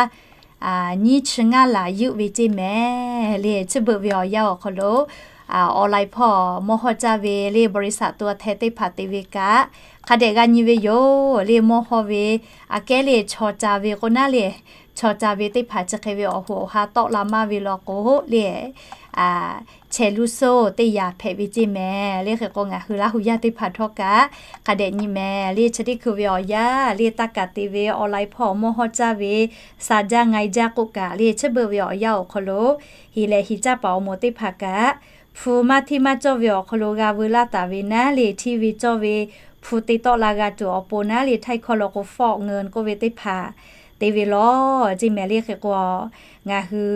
nyiˇ chi ngaˇ laˬ yuˆ ve ceˇ mehˍ le, chi beuꞈ ve awˬ yanˇ awˬ hk'aw lo online hpawˇ mawˇ hawˇ caˇ ve le บริษัท ตัวแทน teˇ hpaˍ te ve kaꞈ hk'a dehꞈ g'a nyi ve yoˬ le, mawˇ hawˇ ve aꞈ kehˉ le chaw ca ve k'o naˉ le, chaw ca ve teˇ hpaˍ chi hk'e ve awˬ hoꞈ awˬ ha tawˆ la maˇ ve law k'o le, chehˇ luˇ soˇ teˇ yanˇ hpehꞈ ve ceˇ mehˍ le hk'e k'o ngaˬ hui Laˇ hu yaˇ teˇ hpaˍ htawˇ kaꞈ hk'a dehꞈ nyi mehˍ le, chi teˇ hkui ve awˬ yanˇ le taˇ kaˍ te ve online hpawˇ mawˇ hawˇ caˇ ve sa jaˇ ngai jaˇ k'oˆ kaꞈ le chi beuꞈ ve awˬ yanˇ awˬ hk'aw lo hiˍ lehꞈ hiˍ caˇ paˍ awˬ moˍ teˇ hpaˍ kaꞈ hpu maˇ hteˇ maˇ cawˇ ve awˬ hk'aw lo g'a veu laˇ taˍ ve naˉ le, hteˇ ve cawˇ ve hpu te tawˆ la g'a tuˬ awˬ pon naˉ le, ไทย hkawˇ lo k'o ฟอกเงิน k'oˆ ve teˇ hpaˍ te ve law ceˇ mehˍ le hk'e k'o, ngaˬ hui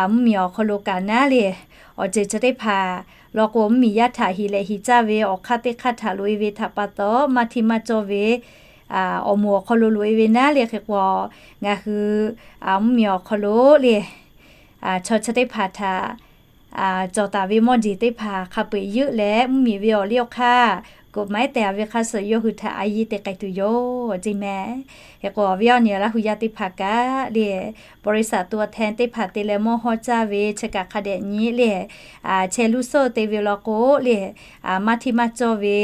mvuhˇmiˬ awˬ hk'aw lo kaꞈ naˉ le, awˬ ceuˬ chi teˇ hpaˍ law k'o mvuhˇmiˬ yaˇ htaꞈ hiˍ lehꞈ hiˍ caˇ ve awˬ hk'aˇ teˇ hk'aˇ htaꞈ loꞈ e ve htaꞈ pa taw maˇ hteˇ maˇ cawˇ ve awˬ moˍ awˬ hk'aw lo loꞈ e ve naˉ le hk'e k'o, ngaˬ hui mvuhˇmiˬ awˬ hk'aw lo le chaw chi teˇ hpaˍ htaꞈ cawˬ taˍ ve mawˇ jeˬ teˇ hpaˍ hk'a peu-eˬ yuˆ leh mvuhˇmiˬ ve awˬ liˇ awˬ hk'aˇ กฎหมาย tehˬ ve hk'a suhˍ yawˇ hui htaꞈ a yiˇ te k'ai tuˬ yoˬ ceˇ mehˍ. Hk'e k'o awˬ viˉ awˬ nyi Laˇ hu yaˇ teˇ hpaˍ kaꞈ le บริษัท ตัวแทน teˇ hpaˍ te leh mawˇ hawˇ caˇ ve chi kaꞈ hk'a dehꞈ nyi le, chehˇ luˇ soˇ te ve law k'o le, maˇ hteˇ maˇ cawˇ ve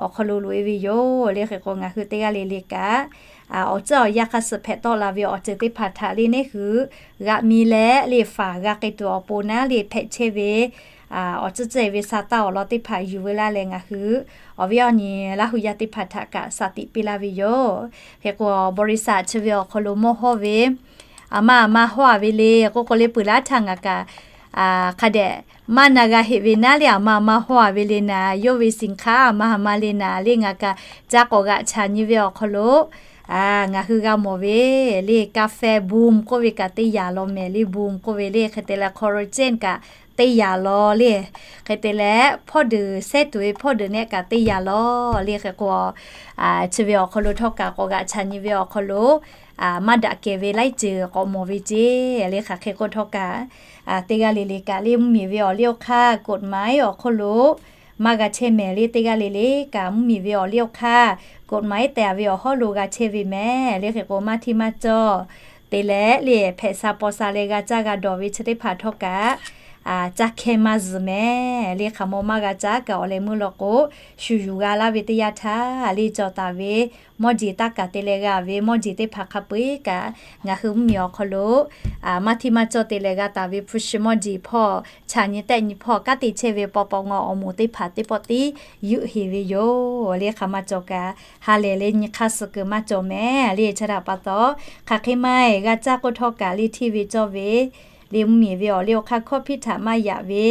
awˬ hk'aw lo loꞈ e ve yoˬ le hk'e k'o ngaˬ hui teˇ g'aˇ le le kaꞈ awˬ tcuhˉ awˬ yanˇ hk'a suhˍ hpehꞈ tawˆ la ve awˬ ceuˬ teˇ hpaˍ htaꞈ le neˇ hui g'aꞈ mi leh le faˍ g'a k'ai tuˬ awˬ pon naˉ le hpehꞈ chehˇ ve awˬ tcuhˉ cehˬ ve sa taˇ awˬ lawn teˇ hpaˍ yuˬ veu laˇ leh ngaˬ hui awˬ viˉ awˬ nyi Laˇ hu yaˇ teˇ hpaˍ htaꞈ kaꞈ shaˍ tiꞈ piˇ laˇ ve yoˬ. Hk'e k'o บริษัท chi ve awˬ hk'aw lo mawˇ hawˇ ve aˬ ma aˬ ma hawˇ a ve le k'oˆ k'o le peuˬ laˇ htaˇ ngaˬ kaꞈ hk'a dehꞈ maˇ na g'a heꞈ ve naˉ le, aˬ ma aˬ ma hawˇ a ve le naˍ, yawˇ ve สินค้า aˬ ma aˬ ma le naˍ le ngaˬ kaꞈ ca k'awꞈ g'aꞈ chaꞈ nyi ve awˬ hk'aw lo ngaˬ hui g'a mawˬ ve le กาแฟ Boom k'oˆ ve kaꞈ teˇ yanˇ law mehˍ le, Boom k'oˆ ve le hk'e te leh collagen kaꞈ teˇ yanˇ law le, hk'e te leh hpawˇ deuˬ sehˉ tuˬ ve hpawˇ deuˬ nehˆ kaꞈ teˇ yanˇ law le hk'e k'o, chi ve awˬ hk'aw lo htawˇ kaꞈ k'awꞈ g'aꞈ chaꞈ nyi ve awˬ hk'aw lo maˇ daꞈ kehˬ ve laiˉ ceuˬ k'awꞈ mawˬ ve ceˇ le hk'aˬ hk'e k'oˆ htawˇ kaꞈ teˇ g'aˇ le le kaꞈ le mvuhˇmiˬ ve awˬ liˇ awˬ hk'aˇ กฎหมาย awˬ hk'oˆ lo maˇ g'a chehˇ mehˍ le, teˇ g'aˇ le le kaꞈ mvuhˇmiˬ ve awˬ liˇ awˬ hk'aˇ กฎหมาย tehˬ ve awˬ hawˉ lo g'a chehˇ ve mehˍ le hk'e k'o maˇ hteˇ maˇ cawˇ te leh le hpehꞈ sha paw sha leh g'a caˇ g'a dawˬ ve chi teˇ hpaˍ htawˇ kaꞈ caˇ hkeh maˇ zuhˬ mehˍ le, hk'aˬ maw maˇ g'a caˇ kaꞈ awˬ leh meuˇ law k'o shu yuˬ g'a laˇ ve teˇ yanˇ htaˇ le cawˬ taˍ ve mawˇ jeˬ taˇ kaˍ te leh g'a ve mawˇ jeˬ teˇ hpaˍ hk'a peu-eˬ kaꞈ ngaˬ hui mvuhˇmiˬ awˬ hk'aw lo maˇ hteˇ maˇ cawˇ te leh g'a taˍ ve hpu shi mawˇ jeˬ hpawˇ chaꞈ nyi tehˆ nyi hpawˇ kanˉ te chehˇ ve paw paw ngaw awˬ moˍ teˇ hpaˍ teˇ pawˆ tiˉ yuˆ heˍ ve yoˬ le, hk'aˬ maˇ cawˬ kaꞈ ha lehˬ le nyi hk'aˇ suh kuiˬ maˇ cawˬ mehˍ le. Chi htaꞈ pa taw hk'aˬ hk'e maˇ g'a caˇ k'oˆ htawˇ kaꞈ le hteˇ ve cawˇ ve le mvuhˇmiˬ ve awˬ liˇ awˬ hk'aˇ hkawˇ hpiˇ htaꞈ maˇ yaꞈ ve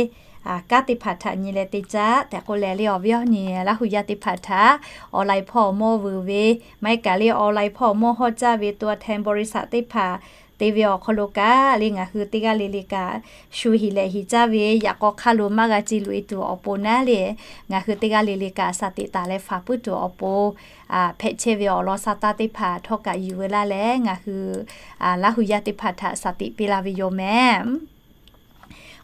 kanˉ teˇ hpaˍ htaꞈ nyi leh te caˉ tehꞈ k'oˆ leh le, awˬ viˉ awˬ nyi Laˇhuˍ yaˇ teˇ hpaˍ htaꞈ online hpawˇ mawˇ vuiˬ ve, maˇ heˆ kaꞈ le online hpawˇ mawˇ hawˇ caˇ ve ตัวแทนบริษัท teˇ hpaˍ te ve awˬ hk'aw lo kaꞈ le ngaˬ hui teˇ g'aˇ le le kaꞈ shu hiˍ lehˍ hiˍ caˇ ve yaꞈ k'aw hk'aˇ lo maˇ g'a ce loꞈ e tuˬ awˬ pon naˉ le, ngaˬ hui teˇ g'aˇ le le kaꞈ shaˍ tiꞈ taˍ leh faˍ puiˉ tuˬ awˬ pon hpehꞈ chehˇ ve awˬ lawn sa taˇ teˇ hpaˍ htawˇ kaꞈ yuˬ veu laˇ leh ngaˬ hui Laˇhuˍ yaˇ teˇ hpaˍ htaꞈ shaˍ tiꞈ piˇ laˇ ve yoˬ mehˍ.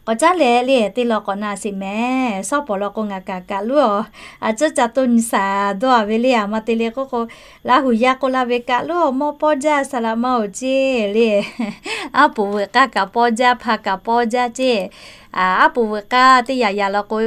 K'awꞈ caˉ leh le teˇ law k'awꞈ na sheˍ mehˍ. Shawˉ pawˍ law k'o ngaˬ kaꞈ kaꞈ loˉ awˬ a ciˉ ca to nyi shaˍ dawˇ a ve le, a ma te le k'oˆ k'o, Laˇhuˍ yaˇ k'oˆ laˇ ve kaꞈ loˉ awˬ mawˇ pawˇ jaˇ saˍ laꞈ ma awˬ ceˇ le. Aˉ poꞈ veuꞈ k'aˇ kaꞈ pawˇ jaˇ, hpa kaꞈ pawˇ jaˇ ceˇ. Aˉ poꞈ veuꞈ k'aˇ teˇ yaꞈ yaꞈ law k'o,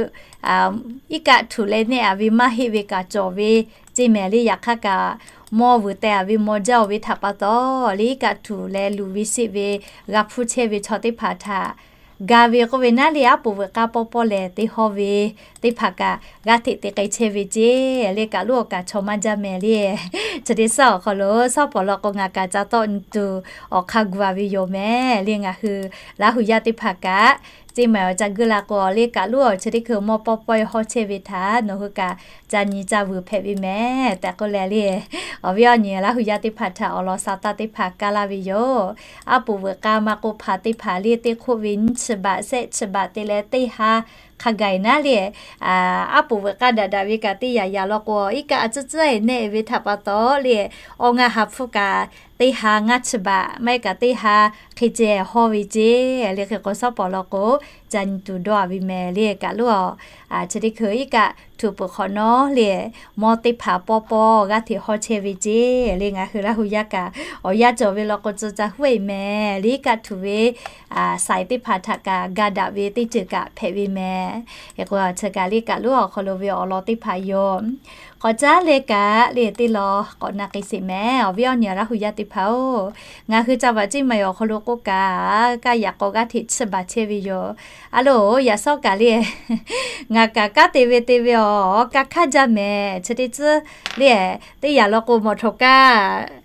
iˉ kaˆ htuꞈ leh nehˆ a ve maˇ heˆ ve kaꞈ cawˬ ve ceˇ mehˍ le. Yaꞈ hk'aˇ kaꞈ mawˇ vuiˬ teh a ve maw jaˇ oˬ ve htaꞈ pa taw le, iˉ kaˆ htuꞈ leh luˬ ve seˆ ve g'a hpuˇ chehˇ ve chaw teˇ hpaˍ htaꞈ ga ve k'oˆ ve naˉ le, aˉ poꞈ veuꞈ k'aˇ pawˇ pawˇ lehˬ te hawˇ ve teˇ hpaˍ kaꞈ g'aˇ hteꞈ te k'ai chehˇ ve ceˇ le. Kaꞈ loˉ awˬ kaꞈ chaw maˇ jaˇ mehˍ le. Chi teˇ suhˉ awˬ hk'aw lo shawˉ pawˍ law k'o ngaˬ kaꞈ ca tawˆ nyi tuˬ awˬ hk'aˇ gu a ve yoˬ mehˍ le. Ngaˬ hui Laˇhuˍ yaˇ teˇ hpaˍ kaꞈ ceˇ maˬ awˬ ca guˇ la k'o le, kaꞈ loˉ awˬ chi teˇ hkui mawˇ pawˇ pawˇ hawˇ chehˇ ve htaꞈ nawˬ hui kaꞈ ca nyi ca vuiˬ hpehꞈ ve mehˍ tehꞈ k'oˆ leh le, awˬ viˉ awˬ nyi Laˇhuˍ yaˇ teˇ hpaˍ htaꞈ awˬ lawn sa taˇ teˇ hpaˍ kaˇ laˇ ve yoˬ. Aˉ poꞈ veuꞈ k'aˇ maˇ k'oˆ hpaˍ teˇ hpaˍ le teˇ hk'oˆ ve nyiˇ chi baꞈ shehˆ chi baꞈ te leh teˇ ha hk'a gaˬ naˉ le, aˉ poꞈ veuꞈ k'aˇ daꞈ daꞈ ve kaꞈ teˇ yaꞈ yaꞈ law k'o, iˉ kaˆ a ciˉ ciˉ e nehˆ ve htaꞈ pa taw le, awˬ ngaˇ ha hpfuhˇ kaꞈ teˇ ha ngaˇ chi baꞈ maˇ heˆ kaꞈ teˇ ha hk'e ceh hawˇ ve ceˇ le. Hk'e k'o shawˉ pawˍ law k'o ca nyi tuˬ dawˇ a ve mehˍ le. Kaꞈ loˉ awˬ chi teˇ hkui iˉ kaˆ htuꞈ peuˬ hk'awꞈ nawˉ le, mawˇ teˇ hpaˍ pawˇ pawˇ g'aˇ hteꞈ hawˇ chehˇ ve ceˇ le. Ngaˬ hui Laˇhuˍ yaˇ kaꞈ awˬ yanˇ cawˬ ve law k'o tcuh ca huˉ e mehˍ le. Iˉ kaˆ htuꞈ ve saiˍ teˇ hpaˍ htaꞈ kaꞈ ga daꞈ ve teˇ ceuˬ kaꞈ hpehꞈ ve mehˍ. Hk'e k'o chi kaꞈ le kaꞈ loˉ awˬ hk'aw lo ve awˬ lawn teˇ hpaˍ yoˬ. K'awꞈ caˉ leh kaꞈ le teˇ law k'awꞈ na k'ai sheˍ mehˍ. Awˬ viˉ awˬ nyi Laˇhuˍ yaˇ teˇ hpaˍ oˬ, ngaˬ hui ca vaꞈ ceˇ maˬ awˬ hk'aw lo k'oˆ kaꞈ kaˇ yaꞈ k'aw g'aˇ hteꞈ chiˇ baˬ chehˇ ve yoˬ. A loˬ, yaꞈ shawˉ kaꞈ le ngaˬ kaꞈ kanˉ te ve te ve awˬ kaˇ hkaˇ jaˇ mehˍ. Chi teˇ tcuhˉ le, teˇ yaꞈ law k'o mawꞈ htawˍ kaˇ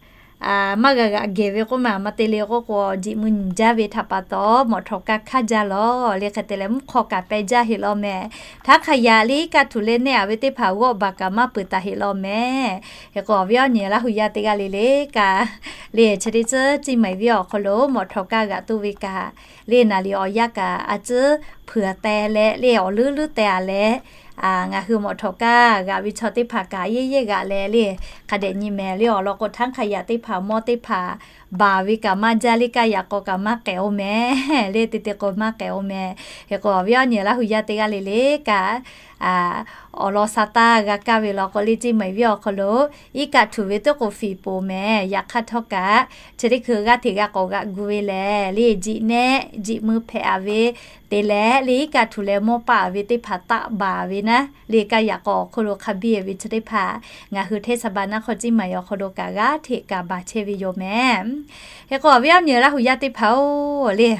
maˇ g'a g'aꞈ gehˬ ve k'oˆ maˬ ma te le k'oˆ k'o, jiꞈ mui nyi jaˇ ve htaꞈ pa taw mawꞈ htawˍ kaˇ hkaˇ jaˇ lawˬ le. Hk'e te leh mvuhˇ hk'aw kaꞈ pehˇ jaˇ heꞈ law mehˍ. Htaˇ hk'a yaꞈ le iˉ kaˆ htuꞈ leh nehˆ a ve teˇ hpaˍ g'awˆ baˬ kaꞈ maˇ peuˬ taˍ heꞈ law mehˍ. Hk'e k'o awˬ viˉ awˬ nyi Laˇhuˍ yaˇ teˇ g'aˇ le le kaꞈ le chi teˇ tcuhˉ ceˇ maˬ viˉ awˬ hk'aw lo mawꞈ htawˍ kaˇ g'aꞈ toˇ ve kaꞈ le naˍ liꞈ awˬ yanˇ kaꞈ a ciˉ hpeuꞈ teh leh le awˬ leuˉ leuˉ teh a leh ngaˬ hui mawꞈ htawˍ kaˇ g'aꞈ ve chaw teˇ hpaˍ kaꞈ yehˇ yehˇ g'aꞈ leh le hk'a dehꞈ nyi mehˍ le. Awˬ lawn k'o htaˇ hk'a yaꞈ teˇ hpaˍ mawˇ teˇ hpaˍ baˬ ve kaꞈ maˇ jaˇ le, kaˇ yaꞈ k'aw kaꞈ maˇ k'ehꞈ oˇ mehˍ le. Te te k'o maˇ k'ehꞈ oˇ mehˍ. Hk'e k'o awˬ viˉ awˬ nyi Laˇhuˍ yaˇ teˇ g'aˇ le le kaꞈ awˬ lawn sa taˇ g'a kaˇ ve law k'o le ceˇ maˬ viˉ awˬ hk'aw lo iˉ kaˆ htuꞈ ve teˇ k'oˍ fiˍ poˍ mehˍ. Yaꞈ hk'aˇ htawˇ kaꞈ chi teˇ hkui g'aˇ hteꞈ g'a k'awꞈ g'aꞈ gu ve lehˬ le, jiꞈ nehˆ jiꞈ mui hpehꞈ a ve te leh le iˉ kaˆ htuꞈ leh mawˇ paˆ a ve teˇ hpaˍ taˆ baˬ ve naˉ le, kaˇ yaꞈ k'aw awˬ hk'oˆ lo hk'a biˇ ve chi teˇ hpaˍ ngaˬ hui hteˇ saˍ baˬ naˆ hk'aw ceˇ maˬ awˬ hk'aw lo kaꞈ g'aˇ hteꞈ kaꞈ baˬ chehˇ ve yoˬ mehˍ. Hk'e k'o awˬ viˉ awˬ nyi Laˇhuˍ yaˇ teˇ hpaˍ oˬ le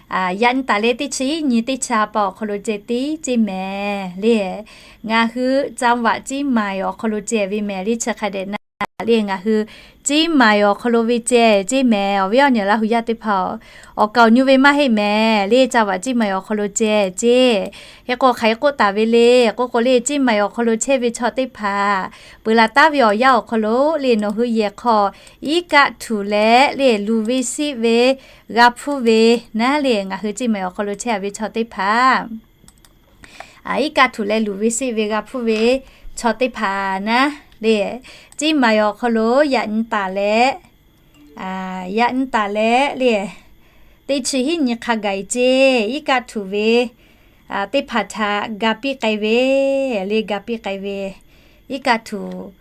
yaꞈ nyi taˍ leh teˇ chi iˉ nyi teˇ chi ha pa awˬ hk'aw lo ceh tiˉ ceˇ mehˍ le. Ngaˬ hui จังหวัดเชียงใหม่ awˬ hk'aw lo ceh ve mehˍ le. Chi hk'a dehꞈ na le ngaˬ hui ceˇ maˬ awˬ hk'aw lo ve ceh ceˇ mehˍ. Awˬ viˉ awˬ nyi Laˇhuˍ yaˇ teˇ hpaˍ oˬ, awˬ kaoˬ nyu ve maˇ heˆ mehˍ le. จังหวัดเชียงใหม่ awˬ hk'aw lo ceh ceˇ. Hk'e k'o hk'aˬ hk'e k'oˆ taˍ ve le k'oˆ k'o le, ceˇ maˬ awˬ hk'aw lo chehˇ ve chaw teˇ hpaˍ peuˬ laˬ taˉ ve awˬ yanˇ awˬ hk'aw lo le nawˬ hui yehˬ hk'aw iˉ kaˆ htuꞈ leh le luˬ ve siˆ ve g'a hpuˇ ve naˉ le, ngaˬ hui ceˇ maˬ awˬ hk'aw lo chehˇ a ve chaw teˇ hpaˍ iˉ kaˆ htuꞈ leh luˬ ve siˆ ve g'a hpuˇ ve chaw teˇ hpaˍ naˉ le, ceˇ maˬ awˬ hk'aw lo yaꞈ nyi taˍ leh, yaꞈ nyi taˍ leh le teˇ chi hiˉ nyi hk'a gaˬ ceˇ iˉ kaˆ htuꞈ ve teˇ hpaˍ htaꞈ ga piˇ k'ai ve le, ga piˇ k'ai ve iˉ kaˆ htuꞈ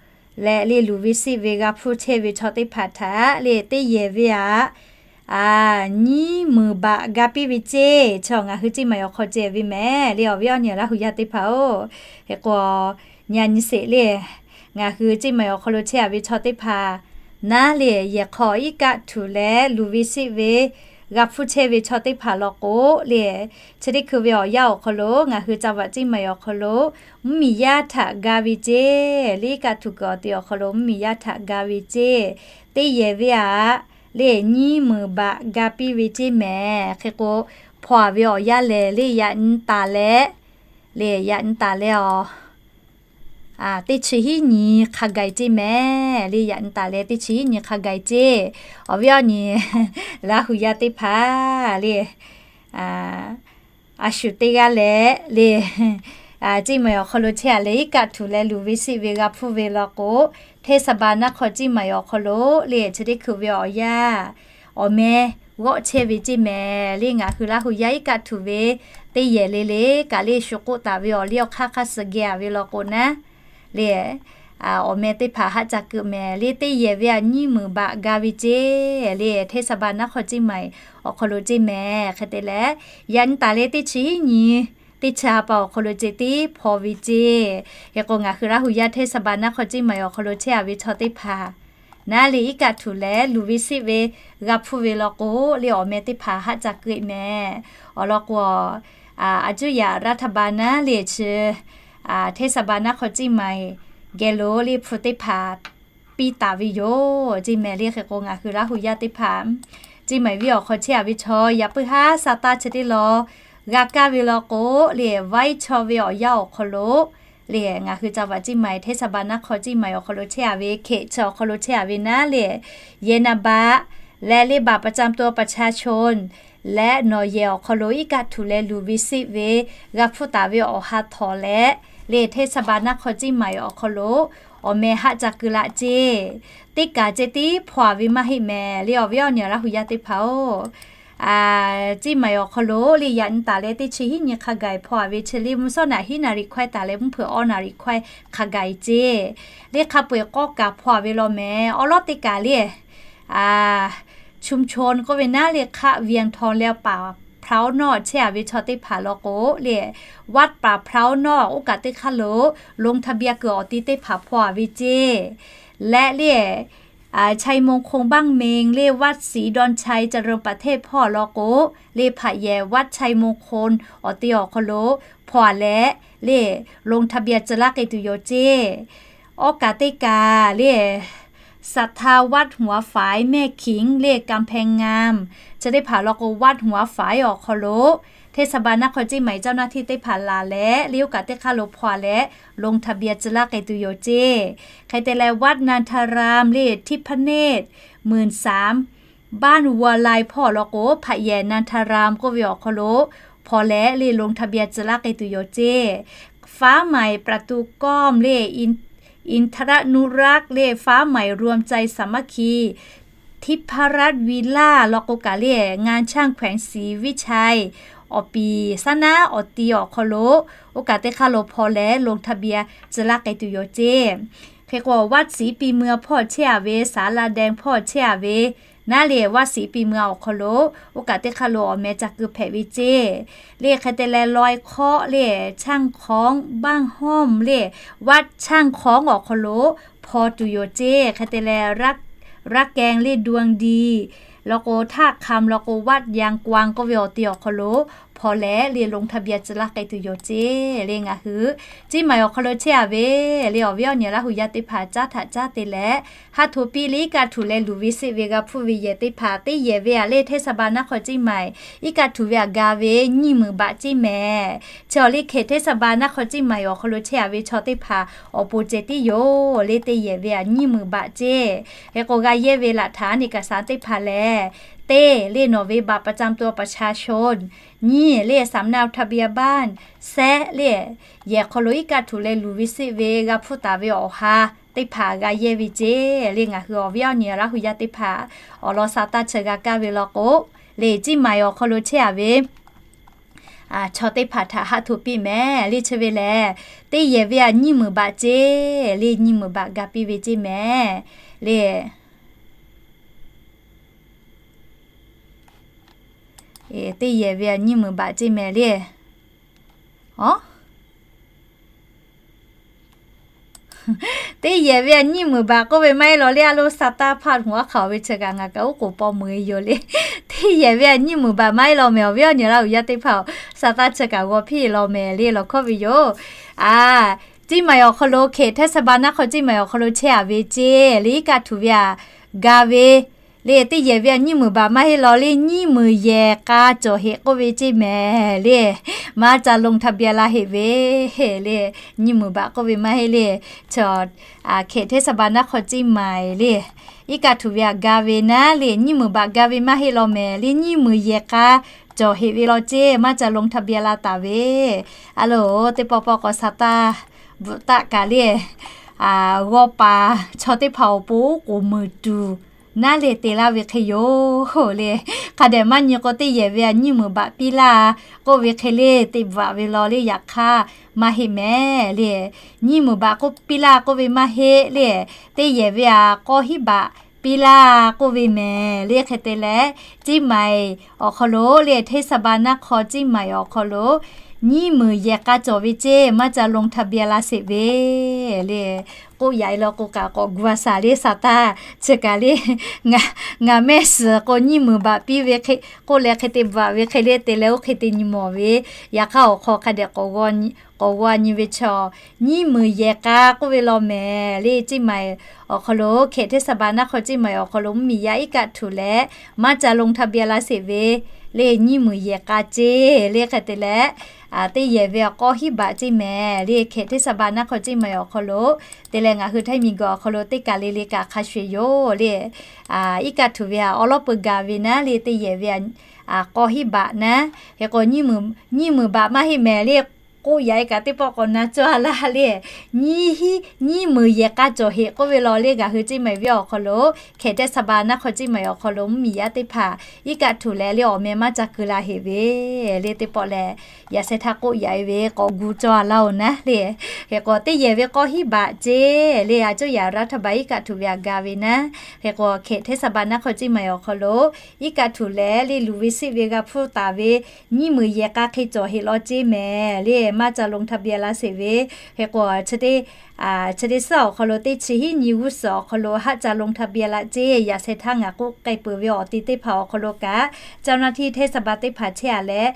leh le luˬ ve siˆ ve g'a hpuˇ chehˇ ve chaw teˇ hpaˍ htaꞈ le teˇ yehˬ ve aꞈ nyiˇ meunˍ baꞈ ga piˇ ve ceˇ. Chi ngaˬ hui ceˇ maˬ awˬ hk'aw ceh ve mehˍ le. Awˬ viˉ awˬ nyi Laˇhuˍ yaˇ teˇ hpaˍ oˬ, hk'e k'o nyi a nyi sheˍ le, ngaˬ hui ceˇ maˬ awˬ hk'aw lo chehˇ a ve chaw teˇ hpaˍ naˉ le, yehˬ hk'aw iˉ kaˆ htuꞈ leh luˬ ve siˆ ve g'a hpuˇ chehˇ ve chaw teˇ hpaˍ law k'o le, chi teˇ hkui ve awˬ yanˇ awˬ hk'aw lo ngaˬ hui จังหวัดเชียงใหม่ awˬ hk'aw lo mvuhˇmiˬ yaˇ htaꞈ ga ve ceˇ le, iˉ kaˆ htuꞈ kuiˬ awˬ te awˬ hk'aw lo mvuhˇmiˬ yaˇ htaꞈ ga ve ceˇ, teˇ yehˬ ve aꞈ le nyiˇ meunˍ baꞈ ga piˇ ve ceˇ mehˍ. Hk'e k'o, hpaw-a ve awˬ yanˇ lehˬ le yaꞈ nyi taˍ leh, le yaꞈ nyi taˍ leh awˬ teˇ chi hiˉ nyi hk'a gaˬ ceˇ mehˍ. Le yaꞈ nyi taˍ leh teˇ chi hiˉ nyi hk'a gaˬ ceˇ. Awˬ viˉ awˬ nyi Laˇ hu yaˇ teˇ hpaˍ le a shu teˇ g'aˇ leh le, Ceˇ maiˍ awˬ hk'aw lo chehˇ-a leh iˉ kaˆ htuꞈ leh luˬ ve siˆ ve g'a hpuˇ ve law k'o, เทศบาลนครเชียงใหม่ awˬ hk'aw lo le chi teˇ hkui ve awˬ yanˇ awˬ meh g'awˆ chehˇ ve ceˇ mehˍ. Le ngaˬ hui Laˇ hu yaˇ iˉ kaˆ htuꞈ ve teˇ yehˬ le le kaꞈ le shu k'oˆ taˍ ve awˬ liˇ awˬ hk'aˇ hk'a suh geh-a ve law k'o naˉ le awˬ meh teˇ hpaˍ haˆ ca keu mehˍ. Le teˇ yehˬ ve-a nyiˇ meunˍ baꞈ ga ve ceˇ le เทศบาลนครเชียงใหม่ awˬ hk'aw lo ceˇ mehˍ. Hk'e te leh, yaꞈ nyi taˍ leh teˇ chi hiˉ nyi teˇ chi ha pa awˬ hk'aw lo ceˇ tiˉ hpaw ve ceˇ. Hk'e k'o ngaˬ hui Laˇ hu yaˇ เทศบาลนครเชียงใหม่ awˬ hk'aw lo chehˇ-a ve chaw teˇ hpaˍ naˉ le iˉ kaˆ htuꞈ leh luˬ ve siˆ ve g'a hpuˇ ve law k'o le awˬ meh teˇ hpaˍ haˆ ca keu-e mehˍ. Awˬ lawn k'o, a cuˇ yaꞈ รัฐบาล naˉ le chi เทศบาลนครเชียงใหม่ geh lo le hpu teˇ hpaˍ piˇ taˍ ve yoˬ ceˇ mehˍ. Le hk'e k'o ngaˬ hui Laˇ hu yaˇ teˇ hpaˍ ceˇ maiˍ viˉ awˬ hk'aw chehˇ-a ve chaw yaꞈ puiˉ haˉ sa taˇ chi teˇ law g'a kaˇ ve law k'o le vaiˉ chaw ve awˬ yanˇ awˬ hk'aw lo le ngaˬ hui จังหวัดเชียงใหม่ เทศบาลนครเชียงใหม่ awˬ hk'aw lo chehˇ-a ve, Hkehꞈ chi awˬ hk'aw lo chehˇ-a ve naˉ le ยานบะ leh le บัตรประจำตัวประชาชน leh nawˬ yehˬ awˬ hk'aw lo iˉ kaˆ htuꞈ leh luˬ ve siˆ ve g'a hpuˇ taˍ ve awˬ ha htawnˍ leh le เทศบาลนครเชียงใหม่ awˬ hk'aw lo awˬ meh haˆ ca keu laꞈ ceˇ. Teˇ kaˬ ceˇ tiˉ hpaw-a ve maˇ heˆ mehˍ. Le awˬ viˉ awˬ nyi Laˇ hu yaˇ teˇ hpaˍ-oˬ, ceˇ maiˍ awˬ hk'aw lo le yaꞈ nyi taˍ leh teˇ chi hiˉ nyi hk'a gaˬ hpaw-a ve chi le mvuhˇ shawˉ naꞈ hiˉ naˍ riˍ hkawehˇ taˍ leh mvuhˇ hpeuꞈ awˇ naˍ riˍ hkawehˇ hk'a gaˬ ceˇ. Le hk'a peu-eˬ k'awˇ kaꞈ hpaw-a ve law mehˍ. Awˉ lawˉ teˇ kaˬ leชุมชน k'oˆ ve naˉ le hk'aˆ เวียงทอง leh ป่าพร้าว nawˬ chehˇ-a ve chaw teˇ hpaˍ law k'o le วัดป่าพร้าว nawˬ oˇ kaꞈ teˇ hk'aˇ lo ลงทะเบียน kuiˬ awˬ ti teˇ hpaˍ hpaw-a ve ceˇ. Leh le ชัยมงคล บ้านเมือง le วัดศรีดอนชัยเจริญประเทศ hpawˇ law k'o le hpaꞈ yehˬ วัดชัยมงคล awˬ ti awˬ hk'aw lo hpaw-a leh le ลงทะเบียน tcuh laˇ k'ai tuˬ yoˬ ceˇ. Awˉ kaꞈ teˇ kaˬ le ศรัทธาวัดหัวฝาย แม่ขิง le กำแพงงาม chi teˇ hpaˍ law k'o วัดหัวฝาย awˬ hk'aw lo เทศบาลนครเชียงใหม่ เจ้าหน้าที่ teˇ hpaˍ laˬ leh le oˇ kaꞈ teˇ hk'aˇ lo hpaw-a leh ลงทะเบียน tcuh laˇ k'ai tuˬ yoˬ ceˇ. Hk'e te leh วัดนันทาราม le ทิพเนตร หมื่นสาม บ้านวัวลาย hpawˇ law k'o hpaꞈ yehˬ นันทาราม k'oˆ ve awˬ hk'aw lo hpaw leh le ลงทะเบียน tcuh laˇ k'ai tuˬ yoˬ ceˇ. ฟ้าใหม่ประตูก้อม le อินทรนุรักษ์ le ฟ้าใหม่รวมใจสามัคคี ทิพรัตน์วิลล่า law k'o kaꞈ le งานช่างแขวงศรีวิชัย awˬ piˍ saˉ naˉ awˬ ti awˬ hk'aw lo oˇ kaꞈ teˇ hk'aˇ lo hpaw leh ลงทะเบียน tcuh laˇ k'ai tuˬ yoˬ ceˇ. Hk'e k'o วัดศรีปีเมือง hpawˇ chehˇ-a ve, ศาลาแดง hpawˇ chehˇ-a ve naˉ le วัดศรีปีเมือง awˬ hk'aw lo oˇ kaꞈ teˇ hk'aˇ lo awˬ meh ca keu hpehꞈ ve ceˇ. Le hk'e te leh ร้อยเคราะห์ le ช่างคล้อง บ้านห้อม le วัดช่างคล้อง awˬ hk'aw lo hpaw tuˬ yoˬ ceˇ. Hk'e te leh รักแกง le ดวงดี law k'o ท่าคำ law k'o วัดยางกวาง k'oˆ ve awˬ ti awˬ hk'aw lo hpaw leh le ลงทะเบียน tcuh laˇ k'ai tuˬ yoˬ ceˇ. Le ngaˬ hui ceˇ maiˍ awˬ hk'aw lo chehˇ-a ve le awˬ viˉ awˬ nyi Laˇ hu yaˇ teˇ hpaˍ caˉ htaꞈ caˉ te leh, haˆ hto piˇ le iˉ kaˆ htuꞈ leh luˬ ve siˆ ve g'a hpuˇ ve yehˬ teˇ hpaˍ teˇ yehˬ ve-a le เทศบาลนครเชียงใหม่ iˉ kaˆ htuꞈ ve-a ga ve nyiˇ meunˍ baꞈ ceˇ mehˍ. Chi awˬ le hkeh เทศบาลนครเชียงใหม่ awˬ hk'aw lo chehˇ-a ve chaw teˇ hpaˍ awˬ pon ceh tiˉ yoˬ. Le teˇ yehˬ ve-a nyiˇ meunˍ baꞈ ceˇ. Hk'e k'o g'a yehˇ ve หลักฐาน eni kaꞈ saˍ teˇ hpaˍ lehˬ, teˇ le nawˬ ve บัตรประจำตัวประชาชน, nyiˇ le สำเนาทะเบียนบ้าน, sehˉ le yehˬ hk'aw lo iˉ kaˆ htuꞈ leh luˬ ve siˆ ve g'a hpuˇ taˍ ve awˬ ha teˇ hpaˍ g'a yehˇ ve ceˇ. Le ngaˬ hui awˬ viˉ awˬ nyi Laˇ hu yaˇ teˇ hpaˍ awˬ lawn sa taˇ chi g'a kaˇ ve law k'o, le ceˇ maiˍ awˬ hk'aw lo chehˇ-a ve chaw teˇ hpaˍ htaꞈ haˆ hto piˇ mehˍ. Le chi ve lehˬ, teˇ yehˬ ve-a nyiˇ meunˍ baꞈ ceˇ. Le nyiˇ meunˍ baꞈ ga piˇ ve ceˇ mehˍ. Le teˇ yehˬ ve-a nyiˇ meunˍ baꞈ ceˇ mehˍ le. Aˬ, teˇ yehˬ ve-a nyiˇ meunˍ baꞈ k'oˆ ve maˇ heˆ law le, a lo sa taˇ hpaˇ htoꞈ aˉ hk'aw ve chi kaꞈ ngaˬ kaꞈ oˉ k'oˍ paw meuˬ-e yoˬ le. Teˇ yehˬ ve-a nyiˇ meunˍ baꞈ maˇ heˆ law mehˍ. Awˬ viˉ awˬ nyi Laˇ hu yaˇ teˇ hpaˍ-oˬ, sa taˇ chi kaꞈ g'aw piˇ law mehˍ le lawˬ hkawˇ ve yoˬ. A, ceˇ maiˍ awˬ hk'aw lo hkeh เทศบาลนครเชียงใหม่ awˬ hk'aw lo chehˇ-a ve ceˇ. Le iˉ kaˆ htuꞈ ve-a ga ve Le teˇ yehˬ ve a nyiˇ meunˍ baꞈ maˇ heˆ law le, nyiˇ meunˍ yehˬ k'a cawˬ heꞈ k'oˆ ve ceˇ mehˍ le. Maˇ ca ลงทะเบียน la heˆ ve le. Nyiˇ meunˍ baꞈ k'oˆ ve maˇ heˆ le. Chaw, เขตเทศบาลนครเชียงใหม่ le, iˉ kaˆ htuꞈ ve a ga ve naˉ le, nyiˇ meunˍ baꞈ ga ve maˇ heˆ law mehˍ le, nyiˇ meunˍ yehˬ k'a cawˬ heꞈ ve law ceˇ, maˇ ca ลงทะเบียน la taˍ ve. A loˬ, teˇ pawˆ pawˆ k'awꞈ sa taˇ bvuhꞈ taˆ kaꞈ le, g'aw paˍ chaw teˇ hpaˍ awˬ pon k'oˍ meunˍ tuˬ naˉ le te laˇ ve hk'e yoˬ le. Hk'a dehꞈ maˇ nyi k'o, teˇ yehˬ ve a nyiˇ meunˍ baꞈ piˇ laˇ k'oˆ ve hk'e le te bvuhꞈ ve law le, yaꞈ hk'aˇ maˇ heˆ mehˍ le. Nyiˇ meunˍ baꞈ k'oˆ piˇ laˇ k'oˆ ve maˇ heˆ le, teˇ yehˬ ve a k'awˇ hiˉ baꞈ piˇ laˇ k'oˆ ve mehˍ le. Hk'e te leh, เชียงใหม่ awˬ hk'aw lo le, เทศบาลนครเชียงใหม่ awˬ hk'aw lo nyiˇ meunˍ yehˬ k'a cawˬ ve ceˇ, maˇ ca ลงทะเบียน la sheˍ ve le. K'oˆ yaꞈ e law k'o kaꞈ k'awꞈ gu a shaˍ le, sa taˇ chi kaꞈ le, ngaˬ mehˆ shiˍ k'o nyiˇ meunˍ baꞈ piˇ ve hk'e k'oˆ leh hk'e te bvuhꞈ ve hk'e le te leh, oˇ hk'e te nyi mawˬ ve. Yaꞈ hk'aˇ awˬ hk'aw hk'a dehꞈ k'awꞈ g'aw nyi ve chaw, nyiˇ meunˍ yehˬ k'a k'oˆ ve law mehˍ le. เชียงใหม่ awˬ hk'aw lo, เขตเทศบาลนครเชียงใหม่ awˬ hk'aw lo mvuhˇmiˬ yaˇ iˉ kaˆ htuꞈ leh maˇ ca ลงทะเบียน la sheˍ ve le, nyiˇ meunˍ yehˬ k'a ceˇ le. Hk'e te leh, teˇ yehˬ ve a k'awˇ hiˉ baꞈ ceˇ mehˍ le, เขตเทศบาลนครเชียงใหม่ awˬ hk'aw lo. Te leh ngaˬ hui Htaiˇ miˬguiˬ awˬ hk'aw lo teˇ kaˬ le le kaꞈ hk'a shuˍ eˬ yoˬ le. Iˉ kaˆ htuꞈ ve a awˉ lawˉ peu gaˬ ve naˉ le, teˇ yehˬ ve a k'awˇ hiˉ baꞈ naˉ. Hk'e k'o, nyiˇ meunˍ baꞈ maˇ heˆ mehˍ le. K'oˆ yaꞈ e kaꞈ teˇ pawˆ k'awꞈ na cawˇ a laˇ le. Nyiˇ meunˍ yehˬ k'a cawˬ heꞈ k'oˆ ve law le, ngaˬ hui เชียงใหม่ venˇ awˬ hk'aw lo, เขตเทศบาลนครเชียงใหม่ awˬ hk'aw lo mvuhˇmiˬ yaˇ teˇ hpaˍ iˉ kaˆ htuꞈ leh le awˬ meh maˇ ca keu la heꞈ ve le. Teˇ pawˆ lehˬ, yaꞈ sheh htaˇ k'oˆ yaꞈ e ve k'awꞈ gu cawˇ a laˇ oˬ naˉ le. Hk'e k'o, teˇ yehˬ ve k'awˇ hiˉ baꞈ ceˇ le, a cuˇ yaꞈ รัฐบาล iˉ kaˆ htuꞈ ve a ga ve naˉ. Hk'e k'o, เขตเทศบาลนครเชียงใหม่ awˬ hk'aw lo iˉ kaˆ htuꞈ leh le luˬ ve sheˆ ve g'a hpfuhˇ taˍ ve nyiˇ meunˍ yehˬ k'a hk'e cawˬ heꞈ law ceˇ mehˍ le, maˇ ca ลงทะเบียน la sheˍ ve. Hk'e k'o, chi teˇ chi teˇ suhˉ awˬ hk'aw lo teˇ chi hiˉ nyi g'uˇ suhˍ awˬ hk'aw lo haˆ ca ลงทะเบียน la ceˇ. Yaꞈ sheh htaˇ ngaˬ k'oˆ k'ai peuˬ ve awˬ ti teˇ hpaˍ awˬ hk'aw lo kaꞈ, เจ้าหน้าที่เทศบาล teˇ hpaˍ chehˇ a leh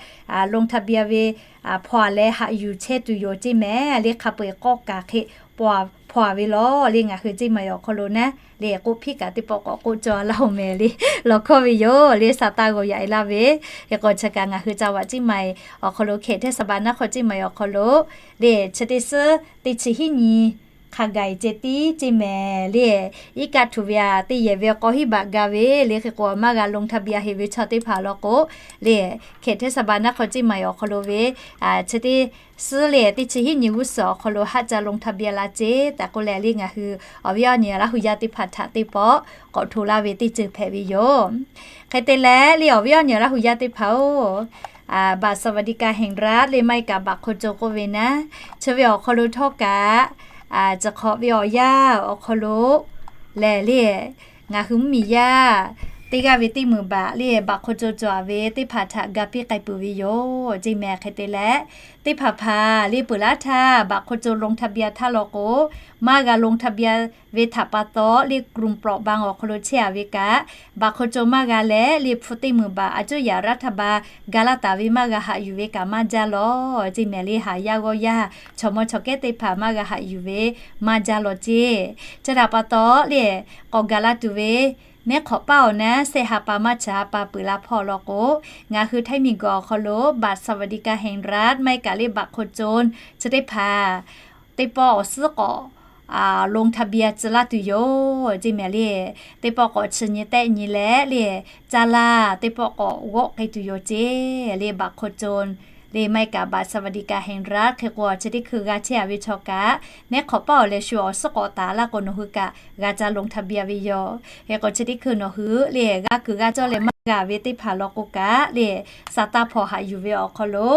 ลงทะเบียน ve hpaw a leh haꞈ yuˬ chehˇ tuˬ yoˬ ceˇ mehˍ le. Hk'a peu eˬ k'awˇ kaˬ hk'e hpaw a ve law le, ngaˬ hui เชียงใหม่ awˬ hk'aw lo naˉ le, k'oˆ hpiˇ kaꞈ teˇ pawˆ k'awꞈ k'oˆ cawˇ a laˇ oˬ mehˍ le. Lawˬ hkawˇ ve yoˬ le, sa taˇ g'aw yaꞈ e laˇ ve. Hk'e k'o, chi kaꞈ ngaˬ hui จังหวัดเชียงใหม่ awˬ hk'aw lo, เขตเทศบาลนครเชียงใหม่ awˬ hk'aw lo le, chi teˇ suhˉ teˇ chi hiˉ nyi hk'a gaˬ e ceh tiˉ ceˇ mehˍ le. Iˉ kaˆ htuꞈ ve a teˇ yehˬ ve k'awˇ hiˉ baꞈ ga ve le. Hk'e k'o, maˇ g'a ลงทะเบียน heꞈ ve chaw teˇ hpaˍ law k'o le, เขตเทศบาลนครเชียงใหม่ awˬ hk'aw lo ve chi teˇ suhˉ le teˇ chi hiˉ nyi g'uˇ suhˍ awˬ hk'aw lo haˆ ca ลงทะเบียน la ceˇ tehꞈ k'oˆ leh le, ngaˬ hui awˬ viˉ awˬ nyi Laˇ hu yaˇ teˇ hpaˍ htaꞈ teˇ pawˆ k'awꞈ hto laˇ ve teˇ ceuˬ hpehꞈ ve yoˬ. Hk'e te leh le, awˬ viˉ awˬ nyi Laˇ hu yaˇ teˇ hpaˍ-oˬ, บัตรสวัสดิการแห่งรัฐ le maˇ heˆ kaꞈ บัตรคนจน k'oˆ ve naˉ, chi ve awˬ hk'aw lo htawˇ kaꞈ chi hk'awꞈ ve awˬ yanˇ awˬ hk'aw lo lehˬ le, ngaˬ hui mvuhˇmiˬ yaˇ teˇ g'aˇ ve teˇ meunˍ baꞈ le บัตรคนจน cawˬ a ve teˇ hpaˍ htaꞈ ga piˇ k'ai peuˬ ve yoˬ ceˇ mehˍ. Hk'e te leh, teˇ hpaˍ hpaˍ le peuˬ laˇ htaˇ บัตรคนจน ลงทะเบียน htaˇ law k'o, maˇ g'a ลงทะเบียน ve htaꞈ pa taw le กลุ่มเปราะบาง awˬ hk'aw lo chehˇ a ve kaꞈ, บัตรคนจน maˇ g'a leh le hpu teˇ meunˍ baꞈ a cuˇ yaꞈ รัฐบาล ga laˇ taˍ ve maˇ g'a haꞈ yuˬ ve kaꞈ maˇ jaˇ law ceˇ mehˍ le. Haˍ yaˇ g'awˇ yaˇ chaw mawˇ chaw kehˉ teˇ hpaˍ maˇ g'a haꞈ yuˬ ve maˇ jaˇ law ceˇ. Chi htaꞈ pa taw le, k'awꞈ gaˬ la tuˬ ve neˉ hk'awꞈ paˇ awˬ naˉ shehˆ ha pa maˇ chi ha pa peuˬ la hpawˇ law k'o, ngaˬ hui Htaiˇ miˬguiˬ awˬ hk'aw lo บัตรสวัสดิการแห่งรัฐ maˇ heˆ kaꞈ le บัตรคนจน chi teˇ hpaˍ teˇ pawˆ awˬ suhˉ k'awꞈ ลงทะเบียน tcuh laˇ tuˬ yoˬ ceˇ mehˍ le. Teˇ pawˆ k'awꞈ chi nyi tehˆ nyi leh le, caˇ laˇ teˇ pawˆ k'awꞈ g'awˆ k'ai tuˬ yoˬ ceˇ le. บัตรคนจน le maˇ heˆ kaꞈ บัตรสวัสดิการแห่งรัฐ hk'e k'o, chi teˇ hkui g'a chehˇ a ve chaw kaꞈ, neˉ hk'awꞈ paˇ awˬ leh shu awˬ suhˉ k'awꞈ taˍ laˇ k'o, nawˬ hui kaꞈ g'a ca ลงทะเบียน ve yoˬ. Hk'e k'o, chi teˇ hkui nawˬ hui le g'a kuiˬ g'a cawˇ leh maˇ g'a ve teˇ hpaˍ law k'o kaꞈ le, sa taˇ hpaw haꞈ yuˬ ve awˬ hk'aw lo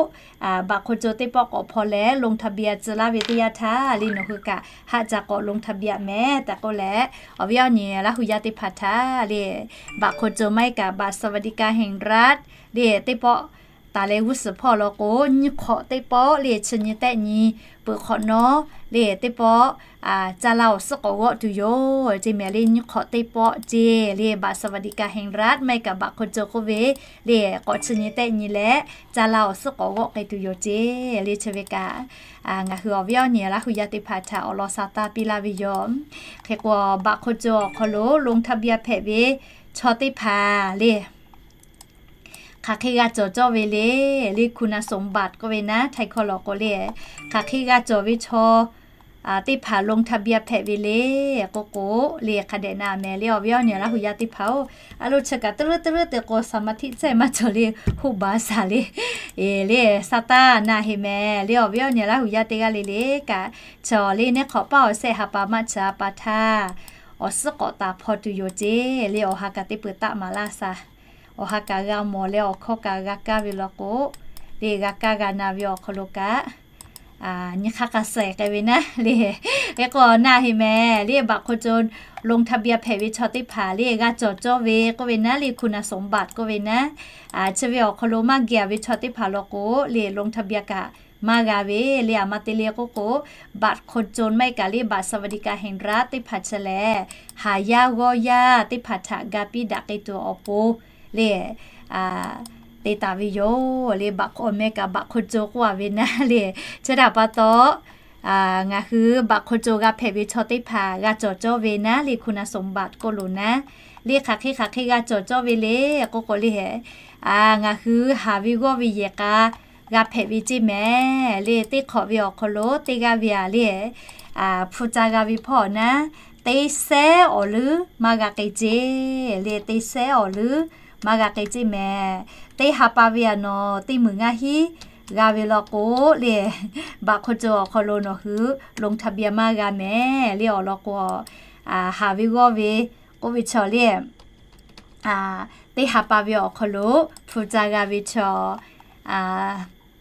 บัตรคนจน teˇ pawˆ k'awꞈ hpaw leh ลงทะเบียน tcuh laˇ ve teˇ yanˇ htaˇ le, nawˬ hui kaꞈ haˆ ca k'awꞈ ลงทะเบียน mehˍ tehꞈ k'oˆ leh, awˬ viˉ awˬ nyi Laˇ hu yaˇ teˇ hpaˍ htaꞈ le บัตรคนจน maˇ heˆ kaꞈ บัตรสวัสดิการแห่งรัฐ le teˇ pawˆ taˍ leh g'uˇ suhˍ hpawˇ law k'o, nyiˇ hk'awꞈ teˇ pawˆ le chi nyi tehˆ nyi peuˬ hk'awꞈ nawˉ le teˇ pawˆ, caˇ laˇ awˬ suhˉ k'awꞈ g'awˆ tuˬ yoˬ ceˇ mehˍ le. Nyiˇ hk'awꞈ teˇ pawˆ ceˇ le บัตรสวัสดิการแห่งรัฐ maˇ heˆ kaꞈ บัตรคนจน k'oˆ ve le k'awꞈ chi nyi tehˆ nyi leh caˇ laˇ awˬ suhˉ k'awꞈ g'awˆ k'ai tuˬ yoˬ ceˇ le. Chi ve kaꞈ ngaˬ hui awˬ viˉ awˬ nyi Laˇ hu yaˇ teˇ hpaˍ htaꞈ awˬ lawn sa taˇ piˇ laˇ ve yoˬ. Hk'e k'o บัตรคนจน awˬ hk'aw lo ลงทะเบียน hpehꞈ ve chaw teˇ hpaˍ le hk'aˬ hk'e g'a cawˬ cawˇ ve le, le คุณสมบัติ k'oˆ ve naˉ, Htaiˇ hkawˇ law k'o le, hk'aˬ hk'e g'a cawˬ ve chaw teˇ hpaˍ ลงทะเบียน hpehꞈ ve le k'oˆ k'o le, hk'a dehꞈ na mehˍ le awˬ viˉ awˬ nyi Laˇ hu yaˇ teˇ hpaˍ-oˬ, a lo chi kaꞈ teˇ leuˉ teˇ leuˉ te k'o สมาธิ cehˇ maˇ cawˬ le, hoˆ baˬ saˍ le. Eˬ le, sa taˇ na heˍ mehˍ le awˬ viˉ awˬ nyi Laˇ hu yaˇ teˇ g'aˇ le le kaꞈ, chaw le neˇ hk'awꞈ paˇ awˬ shehˆ ha pa maˇ chi a pa htaˇ, awˬ suhˉ k'awꞈ taˍ hpaw tuˬ yoˬ ceˇ le. Awˬ ha kaꞈ teˇ peuˬ taˆ maˍ laˇ saˍ. Awˬ ha kaꞈ g'a mawˬ leh awˬ hkawˇ kaꞈ g'a kaˇ ve law k'o, le g'a kaˇ g'a na ve awˬ hk'aw lo kaꞈ nyi hk'aˇ hk'a suh k'ai ve naˉ le. Hk'e k'o na heˍ mehˍ le บัตรคนจน ลงทะเบียน hpehꞈ ve chaw teˇ hpaˍ le g'a cawˬ cawˇ ve k'oˆ ve naˉ le คุณสมบัติ k'oˆ ve naˉ, chi ve awˬ hk'aw lo maˇ geh ve chaw teˇ hpaˍ law k'o le ลงทะเบียน kaꞈ maˇ g'a ve le. Aˬ ma te le k'oˆ k'o บัตรคนจน maˇ heˆ kaꞈ le บัตรสวัสดิการแห่งรัฐ teˇ hpaˍ chi lehˬ, haˍ yaˇ g'awˇ yaˇ teˇ hpaˍ htaꞈ ga piˇ daꞈ k'ai tuˬ awˬ pon le te taˍ ve yoˬ le. บัตรคน maˇ heˆ kaꞈ บัตรคนจน k'oˆ a ve naˉ le. Chi htaꞈ pa taw, ngaˬ hui บัตรคนจน g'a hpehꞈ ve chaw teˇ hpaˍ g'a cawˬ cawˇ ve naˉ le คุณสมบัติ k'oˆ lo naˉ le. Hk'aˬ hk'e hk'aˬ hk'e g'a cawˬ cawˇ ve le k'oˆ k'o le, ngaˬ hui haˍ ve g'awˇ ve yehˬ k'a g'a hpehꞈ ve ceˇ mehˍ le. Teˇ hk'awꞈ ve awˬ hk'aw lo teˇ g'aˇ ve a le, hpu ca g'a ve hpawˇ naˉ, teˇ sehˉ awˬ leuˉ maˇ g'a k'ai ceˇ le. Teˇ sehˉ awˬ leuˉ maˇ g'a k'ai ceˇ mehˍ. Teˇ ha pa ve a nawˬ teˇ meunˍ ngaˇ hinˉ g'a ve law k'o le, บัตรคนจน awˬ hk'aw lo nawˬ hui ลงทะเบียน maˇ g'a mehˍ le. Awˬ lawn k'o, haˍ ve g'awˇ ve k'oˆ ve chaw le, teˇ ha pa ve awˬ hk'aw lo hpu ca g'a ve chaw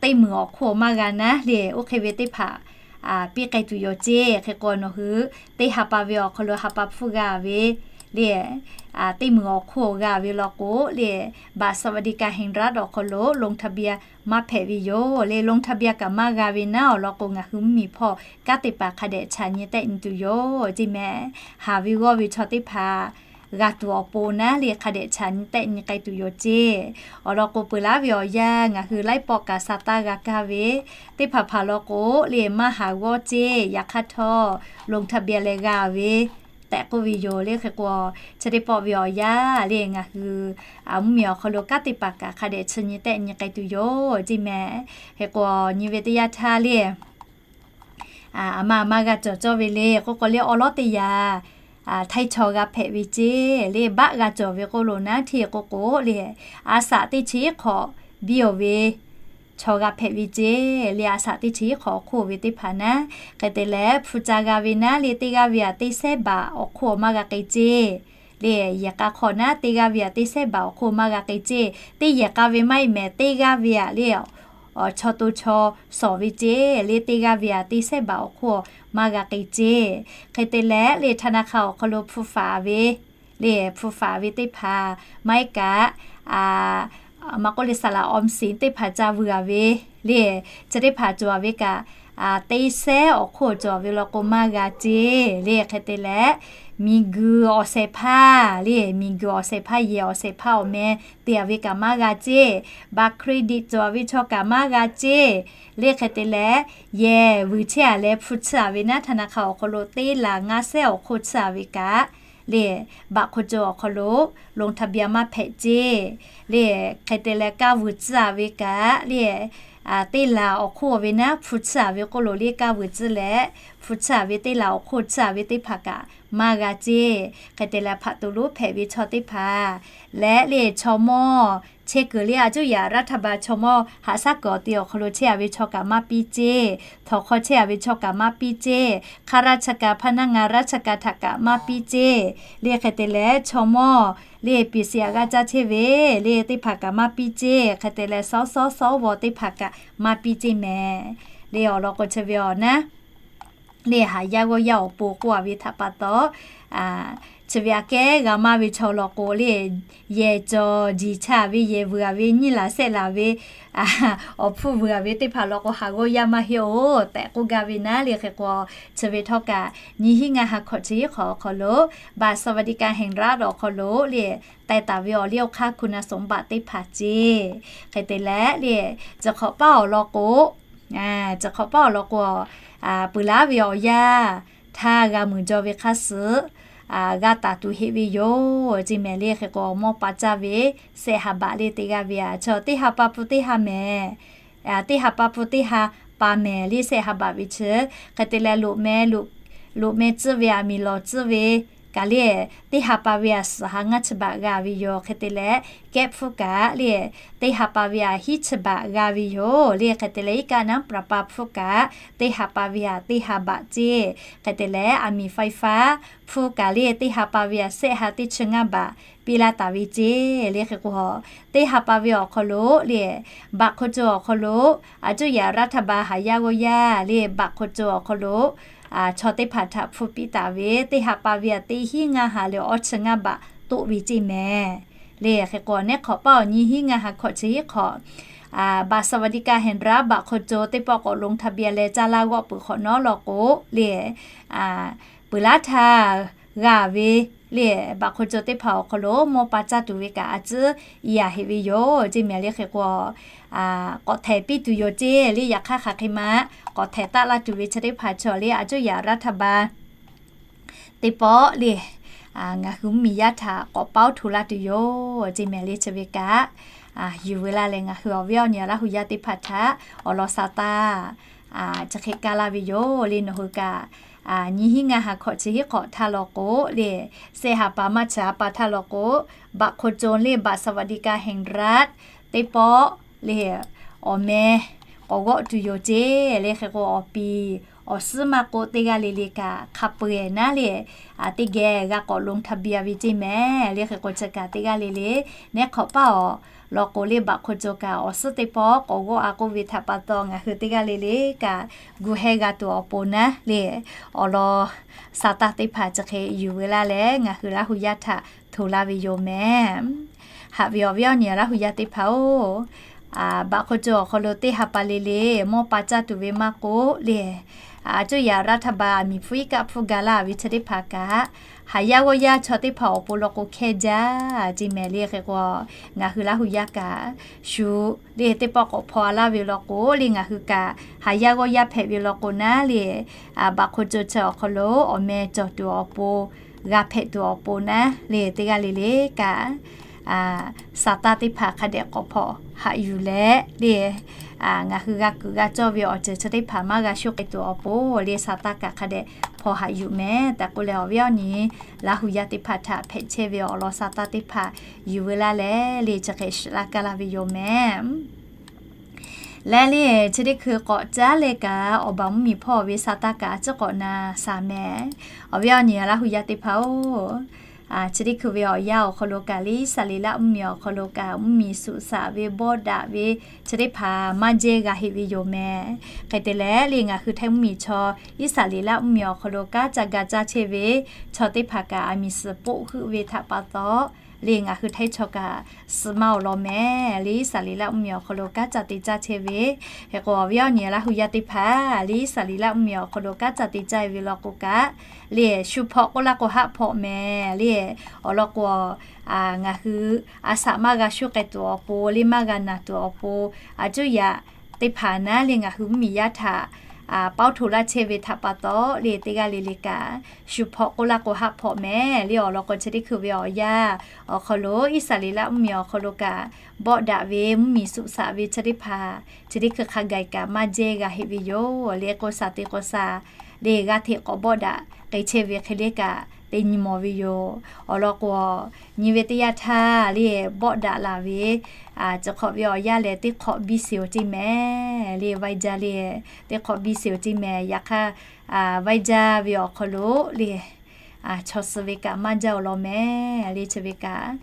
teˇ meunˍ awˬ hk'oˆ maˇ g'a naˉ le. Oˇ hk'e ve teˇ hpaˍ piˇ k'ai tuˬ yoˬ ceˇ. Hk'e k'o nawˬ hui teˇ ha pa ve awˬ hk'aw lo ha pa hpfuhˇ g'a ve le, teˇ meunˍ awˬ hk'oˆ g'a ve law k'o le, บัตรสวัสดิการแห่งรัฐ awˬ hk'aw lo ลงทะเบียน maˇ hpehꞈ ve yoˬ le. ลงทะเบียน kaꞈ maˇ g'a ve naˉ awˬ lawn k'o ngaˬ hui mvuhˇmiˬ hpawˇ kanˉ te paˍ hk'a dehꞈ chaꞈ nyi tehˆ nyi tuˬ yoˬ ceˇ mehˍ. Haˍ ve g'awˇ ve chaw teˇ hpaˍ g'a tuˬ awˬ pon naˉ le hk'a dehꞈ chaꞈ nyi tehˆ nyi k'ai tuˬ yoˬ ceˇ. Awˬ lawn k'o peuˬ laˉ ve awˬ yanˇ ngaˬ hui laiˉ pawˆ kaꞈ sa taˇ g'a kaˇ ve, teˇ hpaˍ hpaˍ law k'o le maˇ haˍ g'awˇ ceˇ. Yaꞈ hk'aˇ htawˇ ลงทะเบียน leh g'a ve tehꞈ k'oˆ ve yoˬ le. Hk'e k'o chi teˇ pawˆ ve awˬ yanˇ le ngaˬ hui mvuhˇmiˬ awˬ hk'aw lo kanˉ te paˍ kaꞈ hk'a dehꞈ chaꞈ nyi tehˆ nyi k'ai tuˬ yoˬ ceˇ mehˍ. Hk'e k'o nyi ve teˇ yanˇ htaˇ le, aˬ ma aˬ ma g'a cawˬ cawˇ ve le k'oˆ k'o le awˬ lawˉ teˇ yanˇ, htaiˇ chaw g'a hpehꞈ ve ceˇ le. Baˆ g'a cawˬ ve k'oˆ lo naˉ, hteˇ k'oˆ k'o le, a shaꞈ teˇ chi hk'awꞈ biˇ oˬ ve chaw g'a hpehꞈ ve ceˇ le. A shaꞈ teˇ chi hk'awꞈ awˬ hk'oˆ ve teˇ hpaˍ naˉ, hk'e te leh hpu ca g'a ve naˉ le teˇ g'aˇ ve aꞈ teˇ sehˉ baꞈ awˬ hk'oˆ maˇ g'a k'ai ceˇ le. Yehˬ k'a hk'awꞈ naˉ teˇ g'aˇ ve aꞈ teˇ sehˉ baꞈ awˬ hk'oˆ maˇ g'a k'ai ceˇ. Teˇ yehˬ k'a ve maˇ heˆ mehˍ, teˇ g'aˇ ve aꞈ le, chaw to chaw shawˍ ve ceˇ le. Teˇ g'aˇ ve aꞈ teˇ sehˉ baꞈ awˬ hk'oˆ maˇ g'a k'ai ceˇ. Hk'e te leh le ธนาคาร awˬ hk'aw lo hpu faˍ ve le, hpu faˍ ve teˇ hpaˍ maˇ heˆ kaꞈ, maˇ k'oˆ le สหกรณ์ออมสิน teˇ hpaˍ ca vuiˬ a ve le, chi teˇ hpaˍ cawˬ a ve kaꞈ, teˇ sehˉ awˬ hk'oˆ cawˬ a ve law k'o maˇ g'a ceˇ le. Hk'e te leh miˬguiˬ awˬ shehˍ hpaˇ le, miˬguiˬ awˬ shehˍ hpaˇ, yehˬ awˬ shehˍ hpaˇ awˬ meh te a ve kaꞈ maˇ g'a ceˇ. Baꞈ เครดิต cawˬ a ve chaw kaꞈ maˇ g'a ceˇ le. Hk'e te leh yehˬ vuiˬ chehˇ a leh hpu tsuhˇ a ve naˉ ธนาคาร awˬ hk'aw lo teˇ laˬ ngaˇ sehˉ awˬ hk'oˆ tsuhˇ a ve kaꞈ le, บัตรคนจน awˬ hk'aw lo ลงทะเบียน maˇ hpehꞈ ceˇ le. Hk'e te leh kaˇ vuiˬ tcuhˇ a ve kaꞈ le, teˇ laˬ awˬ hk'oˆ ve naˉ hpu tsuhˇ a ve k'oˆ lo le kaˇ vuiˬ tcuhˇ leh, hpu tsuhˇ a ve teˇ laˬ awˬ hk'oˆ tsuhˇ a ve teˇ hpaˍ kaꞈ maˇ g'a ceˇ. Hk'e te leh hpaꞈ to lonˉ hpehꞈ ve chaw teˇ hpaˍ leh le chaw mawˇ chehˇ kuiˬ le a cuˇ yaꞈ รัฐบาล chaw mawˇ haꞈ shaˉ kuiˬ awˬ te awˬ hk'aw lo chehˇ a ve chaw kaꞈ maˇ piˇ ceˇ. Htawnˍ hk'aw chehˇ a ve chaw kaꞈ maˇ piˇ ceˇ. ข้าราชการ พนักงานราชการ htaꞈ kaꞈ maˇ piˇ ceˇ le. Hk'e te leh chaw mawˇ le เอสซี a g'aˇ caˇ chehˇ ve le teˇ hpaˍ kaꞈ maˇ piˇ ceˇ. Hk'e te leh สส สว teˇ hpaˍ kaꞈ maˇ piˇ ceˇ mehˍ le. Awˬ lawn k'o chi ve awˬ naˉ le haˍ yaˇ g'awˇ yaˇ awˬ pon k'oˆ a ve htaꞈ pa taw, chi ve aꞈ kehˉ g'a maˇ ve chaw law k'o le, yehˬ cawˬ jiˬ cha ve yehˬ vuiˬ a ve nyiˇ laˬ sehˆ laˬ ve awˬ hpfuhˇ vuiˬ a ve teˇ hpaˍ law k'o haˍ g'awˇ yaˇ maˇ heˆ oˬ tehꞈ k'oˆ gaˇ ve naˉ le. Hk'e k'o, chi ve htawˇ kaꞈ nyiˇ hinˉ ngaˇ ha hkawꞈ chi hiˉ hk'awꞈ awˬ hk'aw lo บัตรสวัสดิการแห่งรัฐ awˬ hk'aw lo le teh taˍ ve awˬ liˇ awˬ hk'aˇ คุณสมบัติ teˇ hpaˍ ceˇ. Hk'e te leh le, chi hk'awꞈ paˉ awˬ lawn k'o, chi hk'awꞈ paˉ awˬ lawn k'o, peuˬ laˉ ve awˬ yanˇ htaˇ g'a muiˬ jaw ve hk'aˇ suh g'a taˍ tuˬ heˆ ve yoˬ ceˇ mehˍ le. Hk'e k'o, mawˇ pa caˇ ve sehˆ ha baꞈ le te g'aˇ ve a chaw teˇ ha pa hpu teˇ ha mehˍ, teˇ ha pa hpu teˇ ha pa mehˍ le sehˆ ha baꞈ ve chi. Hk'e te leh, loꞈ meh tcuhˇ ve aˬ miˍ lawˬ tcuhˇ ve kaꞈ le, teˇ ha pa ve aˬ suhˍ ha ngaˇ chi baꞈ g'a ve yoˬ. Hk'e te leh, kehˉ hpfuhˇ kaꞈ le, teˇ ha pa ve aˬ hiˉ chi baꞈ g'a ve yoˬ le. Hk'e te leh, iˉ kaˆ naˉ ประปา hpfuhˇ kaꞈ teˇ ha pa ve aˬ teˇ ha baꞈ ceˇ. Hk'e te leh, aˬ miˍ ไฟฟ้า hpfuhˇ kaꞈ le teˇ ha pa ve aˬ sehˆ ha teˇ chi ngaˇ baꞈ piˇ laˇ taˍ ve ceˇ le. Hk'e k'o, teˇ ha pa ve awˬ hk'aw lo le บัตรคนจน awˬ hk'aw lo, aˬ cuˇ yaꞈ รัฐบาล haˍ yaˇ g'awˇ yaˇ le บัตรคนจน awˬ hk'aw lo chaw teˇ hpaˍ htaꞈ hpfuhˇ piˇ taˍ ve teˇ ha pa ve aˬ teˇ hiˉ ngaˇ ha leh awˇ chi ngaˇ baꞈ toˆ ve ceˇ mehˍ le. Hk'e k'o, neˉ hk'awꞈ paˉ awˬ nyiˇ hinˉ ngaˇ ha hkawꞈ chi hiˉ hk'awꞈ บัตรสวัสดิการแห่งรัฐ บัตรคนจน teˇ pawˆ k'awꞈ ลงทะเบียน leh caˇ laˇ g'awˆ peuˬ hk'awꞈ nawˉ law k'o le, peuˬ laˉ htaˇ g'a ve le บัตรคนจน teˇ hpaˍ awˬ hk'aw lo mawˇ pa caˇ tuˬ ve kaꞈ a tcuhˉ i yaꞈ heˆ ve yoˬ ceˇ mehˍ le. Hk'e k'o, k'awꞈ htehˍ piˇ tuˬ yoˬ ceˇ le. Yaꞈ hk'aˇ hk'aˬ hk'e ma k'awꞈ htehˍ taˆ laˇ tuˬ ve chi teˇ hpaˍ chaw le aˬ cuˇ yaꞈ รัฐบาล teˇ pawˆ le ngaˬ hui mvuhˇmiˬ yaˇ htaꞈ k'awꞈ pawˉ hto laˇ tuˬ yoˬ ceˇ mehˍ le. Chi ve kaꞈ yuˬ veu laˇ leh ngaˬ hui awˬ viˉ awˬ nyi Laˇ hu yaˇ teˇ hpaˍ htaꞈ awˬ lawn sa taˇ chi hk'e kaˇ laˇ ve yoˬ le. Nawˬ hui kaꞈ nyiˇ hinˉ ngaˇ ha hkawꞈ chi hiˉ hk'awꞈ htaˇ law k'o le, sehˆ ha pa maˇ chi ha pa htaˇ law k'o, บัตรคนจน le บัตรสวัสดิการแห่งรัฐ teˇ pawˆ le awˬ meh k'awꞈ g'awˆ tuˬ yoˬ ceˇ le. Hk'e k'o, awˬ piˍ awˬ suhˉ maˇ k'oˆ, teˇ g'aˇ le le kaꞈ hk'a peu-eˬ naˉ le teˇ geh g'a k'awꞈ ลงทะเบียน ve ceˇ mehˍ le. Hk'e k'o, chi kaꞈ teˇ g'aˇ le le neˉ hk'awꞈ paˉ awˬ lawn k'o le บัตรคนจน kaꞈ awˬ suhˉ teˇ pawˆ k'awꞈ g'awˆ a k'oˆ ve htaꞈ pa taw, ngaˬ hui teˇ g'aˇ le le kaꞈ gu heh g'a tuˬ awˬ pon naˉ le, awˬ lawn sa taˇ teˇ hpaˍ chi hk'e yuˬ veu laˇ leh ngaˬ hui Laˇ hu yaˇ htaꞈ hto laˇ ve yoˬ mehˍ. Haꞈ ve awˬ viˉ awˬ nyi Laˇ hu yaˇ teˇ hpaˍ-oˬ, บัตรคนจน awˬ hk'aw lo teˇ ha pa le le mawˇ pa caˇ tuˬ ve maˇ k'oˆ le, aˬ cuˇ yaꞈ รัฐบาล aˬ miˍ hpfuhˇ iˉ kaˆ hpfuhˇ ga laˇ ve chi teˇ hpaˍ kaꞈ, haˍ yaˇ g'awˇ yaˇ chaw teˇ hpaˍ awˬ pon law k'o hkehˇ jaˇ ceˇ mehˍ le. Hk'e k'o, ngaˬ hui Laˇ hu yaˇ kaꞈ shu le teˇ pawˆ k'awꞈ hpaw a laˇ ve law k'o le, ngaˬ hui kaꞈ haˍ yaˇ g'awˇ yaˇ hpehꞈ ve law k'o naˉ le, บัตรคนจน chi awˬ hk'aw lo awˬ meh cawˬ tuˬ awˬ pon, g'a hpehꞈ tuˬ awˬ pon naˉ le, teˇ g'aˇ le le kaꞈ sa taˇ teˇ hpaˍ hk'a dehꞈ k'awꞈ hpaw haꞈ yuˬ leh le, ngaˬ hui g'a kuiˬ g'a cawˇ ve awˬ ceuˬ chi teˇ hpaˍ maˇ g'a shoˆ k'ai tuˬ awˬ pon le, sa taˇ kaꞈ hk'a dehꞈ hpaw haꞈ yuˬ mehˍ tehꞈ k'oˆ leh, awˬ viˉ awˬ nyi Laˇ hu yaˇ teˇ hpaˍ htaꞈ hpehꞈ chehˇ ve awˬ lawn sa taˇ teˇ hpaˍ yuˬ veu laˇ leh le, chi hk'e shiˍ laˇ kaˇ laˇ ve yoˬ mehˍ. Leh le, chi teˇ hkui k'awꞈ caˉ leh kaꞈ, awˬ baˬ mvuhˇmiˬ hpawˇ ve sa taˇ kaꞈ a ciˉ k'awꞈ na shaˍ mehˍ. Awˬ viˉ awˬ nyi Laˇ hu yaˇ teˇ hpaˍ-oˬ, chi teˇ hkui ve awˬ yanˇ awˬ hk'aw lo kaꞈ le, Iˉsaˍreˍlaˆ mvuhˇmiˬ awˬ hk'aw lo kaꞈ mvuhˇmiˬ suꞈ shaꞈ ve bawˆ daꞈ ve chi teˇ hpaˍ maˇ jehˇ g'a heˆ ve yoˬ mehˍ. Hk'e te leh le, ngaˬ hui Htaiˇ mvuhˇmiˬ chaw Iˉsaˍreˍlaˆ mvuhˇmiˬ awˬ hk'aw lo kanˉ ca ga caˇ chehˇ ve chaw teˇ hpaˍ kaꞈ aˬ miˍ suhˍ poˆ heuˆ ve htaꞈ pa taw le, ngaˬ hui Htaiˇ chaw kaꞈ suh maˇ awˬ lawn mehˍ le, Iˉsaˍreˍlaˆ mvuhˇmiˬ awˬ hk'aw lo kanˉ ca te caˇ chehˇ ve. Hk'e k'o, awˬ viˉ awˬ nyi Laˇ hu yaˇ teˇ hpaˍ le, Iˉsaˍreˍlaˆ mvuhˇmiˬ awˬ hk'aw lo kanˉ ca te caˇ ve law k'o kaꞈ le, shu hpawꞈ k'oˆ laˇ k'o haˆ hpawꞈ mehˍ le. Awˬ lawn k'o, ngaˬ hui a shaꞈ maˇ g'a shoˆ k'ai tuˬ awˬ pon le, maˇ g'a naˬ tuˬ awˬ pon, aˬ cuˇ yaꞈ teˇ hpaˍ naˉ le ngaˬ hui mvuhˇmiˬ yaˇ htaꞈ pawˇ hto laˇ chehˇ ve htaꞈ pa taw le, teˇ g'aˇ le le kaꞈ shu hpawꞈ k'oˆ laˇ k'o haˆ hpawꞈ mehˍ le. Awˬ lawn k'o, chi teˇ hkui ve awˬ yanˇ awˬ hk'aw lo Iˉsaˍreˍlaˆ mvuhˇmiˬ awˬ hk'aw lo kaꞈ bawˆ daꞈ ve mvuhˇmiˬ suꞈ shaꞈ ve chi teˇ hpaˍ chi teˇ hkui hk'a gaˬ kaꞈ maˇ jehˇ g'a heˆ ve yoˬ le. K'o, shaˍ te k'o shaˍ le, g'aˇ hteꞈ k'awꞈ bawˆ daꞈ k'ai chehˇ ve hk'e le kaꞈ te nyi mawˬ ve yoˬ. Awˬ lawn k'o, nyi ve teˇ yanˇ htaˇ le, bawˆ daꞈ laˬ ve chi hk'awꞈ ve awˬ yanˇ lehˬ, teˇ hk'awꞈ biˇ sheˍ-oˬ ceˇ mehˍ le, vaiˇ jaˇ le, teˇ hk'awꞈ biˇ sheˍ-oˬ ceˇ mehˍ. Yaꞈ hk'aˇ, vaiˇ jaˇ ve awˬ hk'aw lo le, chaw suh ve kaꞈ maˇ jaˇ awˬ lawn mehˍ le. Chi ve kaꞈ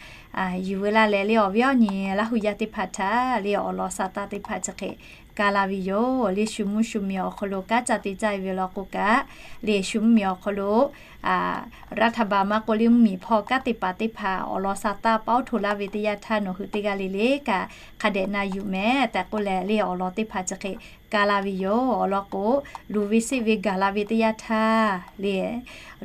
yuˬ veu laˇ leh le, awˬ viˉ awˬ nyi Laˇ hu yaˇ teˇ hpaˍ htaꞈ le, awˬ lawn sa taˇ teˇ hpaˍ chi hk'e ka la ve yoˬ. Le shu mvuhˇ shu miˬ awˬ hk'aw lo kanˉ ca te caˇ ve law k'o kaꞈ, le shu mvuhˇ miˬ awˬ hk'aw lo รัฐบาล maˇ k'oˆ le mvuhˇ miˬ hpawˇ kanˉ te paˍ teˇ hpaˍ awˬ lawn sa taˇ paˉ oˉ hto laˇ ve teˇ yanˇ htaˇ nawˬ hui teˇ g'aˇ le le kaꞈ hk'a dehꞈ na yuˬ mehˍ tehꞈ k'oˆ leh le awˬ lawn teˇ hpaˍ chi hk'e ka la ve yoˬ. Awˬ lawn k'o, luˬ ve siˆ ve gaˬ la ve teˇ yanˇ htaˇ le,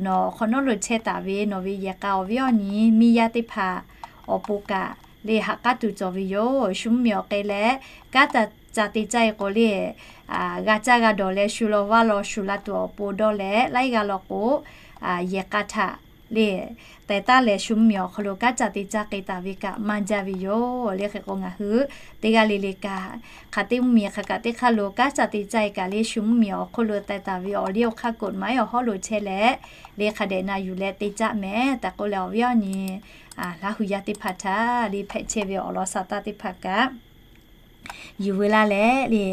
nawˬ hk'awꞈ nawˉ lo chehˇ taˍ ve nawˬ ve yehˬ k'a awˬ viˉ awˬ nyi miˇ yaˇ teˇ hpaˍ awˬ pon kaꞈ le ha k'aˉ tuˬ cawˬ ve yoˬ. Shu mvuhˇ miˬ awˬ hk'e leh kanˉ ca te caˇ e k'o le, g'a caˇ g'a dawˬ leh shu law vaˇ law shu la tuˬ awˬ pon dawˇ leh laiˉ g'aˇ law k'o, yehˬ k'a htaꞈ le teh taˉ leh shu mvuhˇ miˬ awˬ hk'aw lo kanˉ ca te caˇ k'ai taˍ ve kaꞈ maˇ jaˇ ve yoˬ. Le hk'e k'o ngaˬ hui teˇ g'aˇ le le kaꞈ hk'aˬ teˇ mvuhˇ miˬ hk'aˬ kaꞈ teˇ hk'aˇ lo kanˉ ca te caˇ e kaꞈ le shu mvuhˇ miˬ awˬ hk'oˆ lo teh taˍ ve awˬ liˇ awˬ hk'aˇ กฎหมาย awˬ hawˉ lo chehˇ leh le hk'a dehꞈ na yuˬ leh te caˇ mehˍ tehꞈ k'oˆ leh awˬ viˉ awˬ nyi Laˇ hu yaˇ teˇ hpaˍ htaꞈ le hpehꞈ chehˇ ve awˬ lawn sa taˇ teˇ hpaˍ kaꞈ yuˬ veu laˇ leh le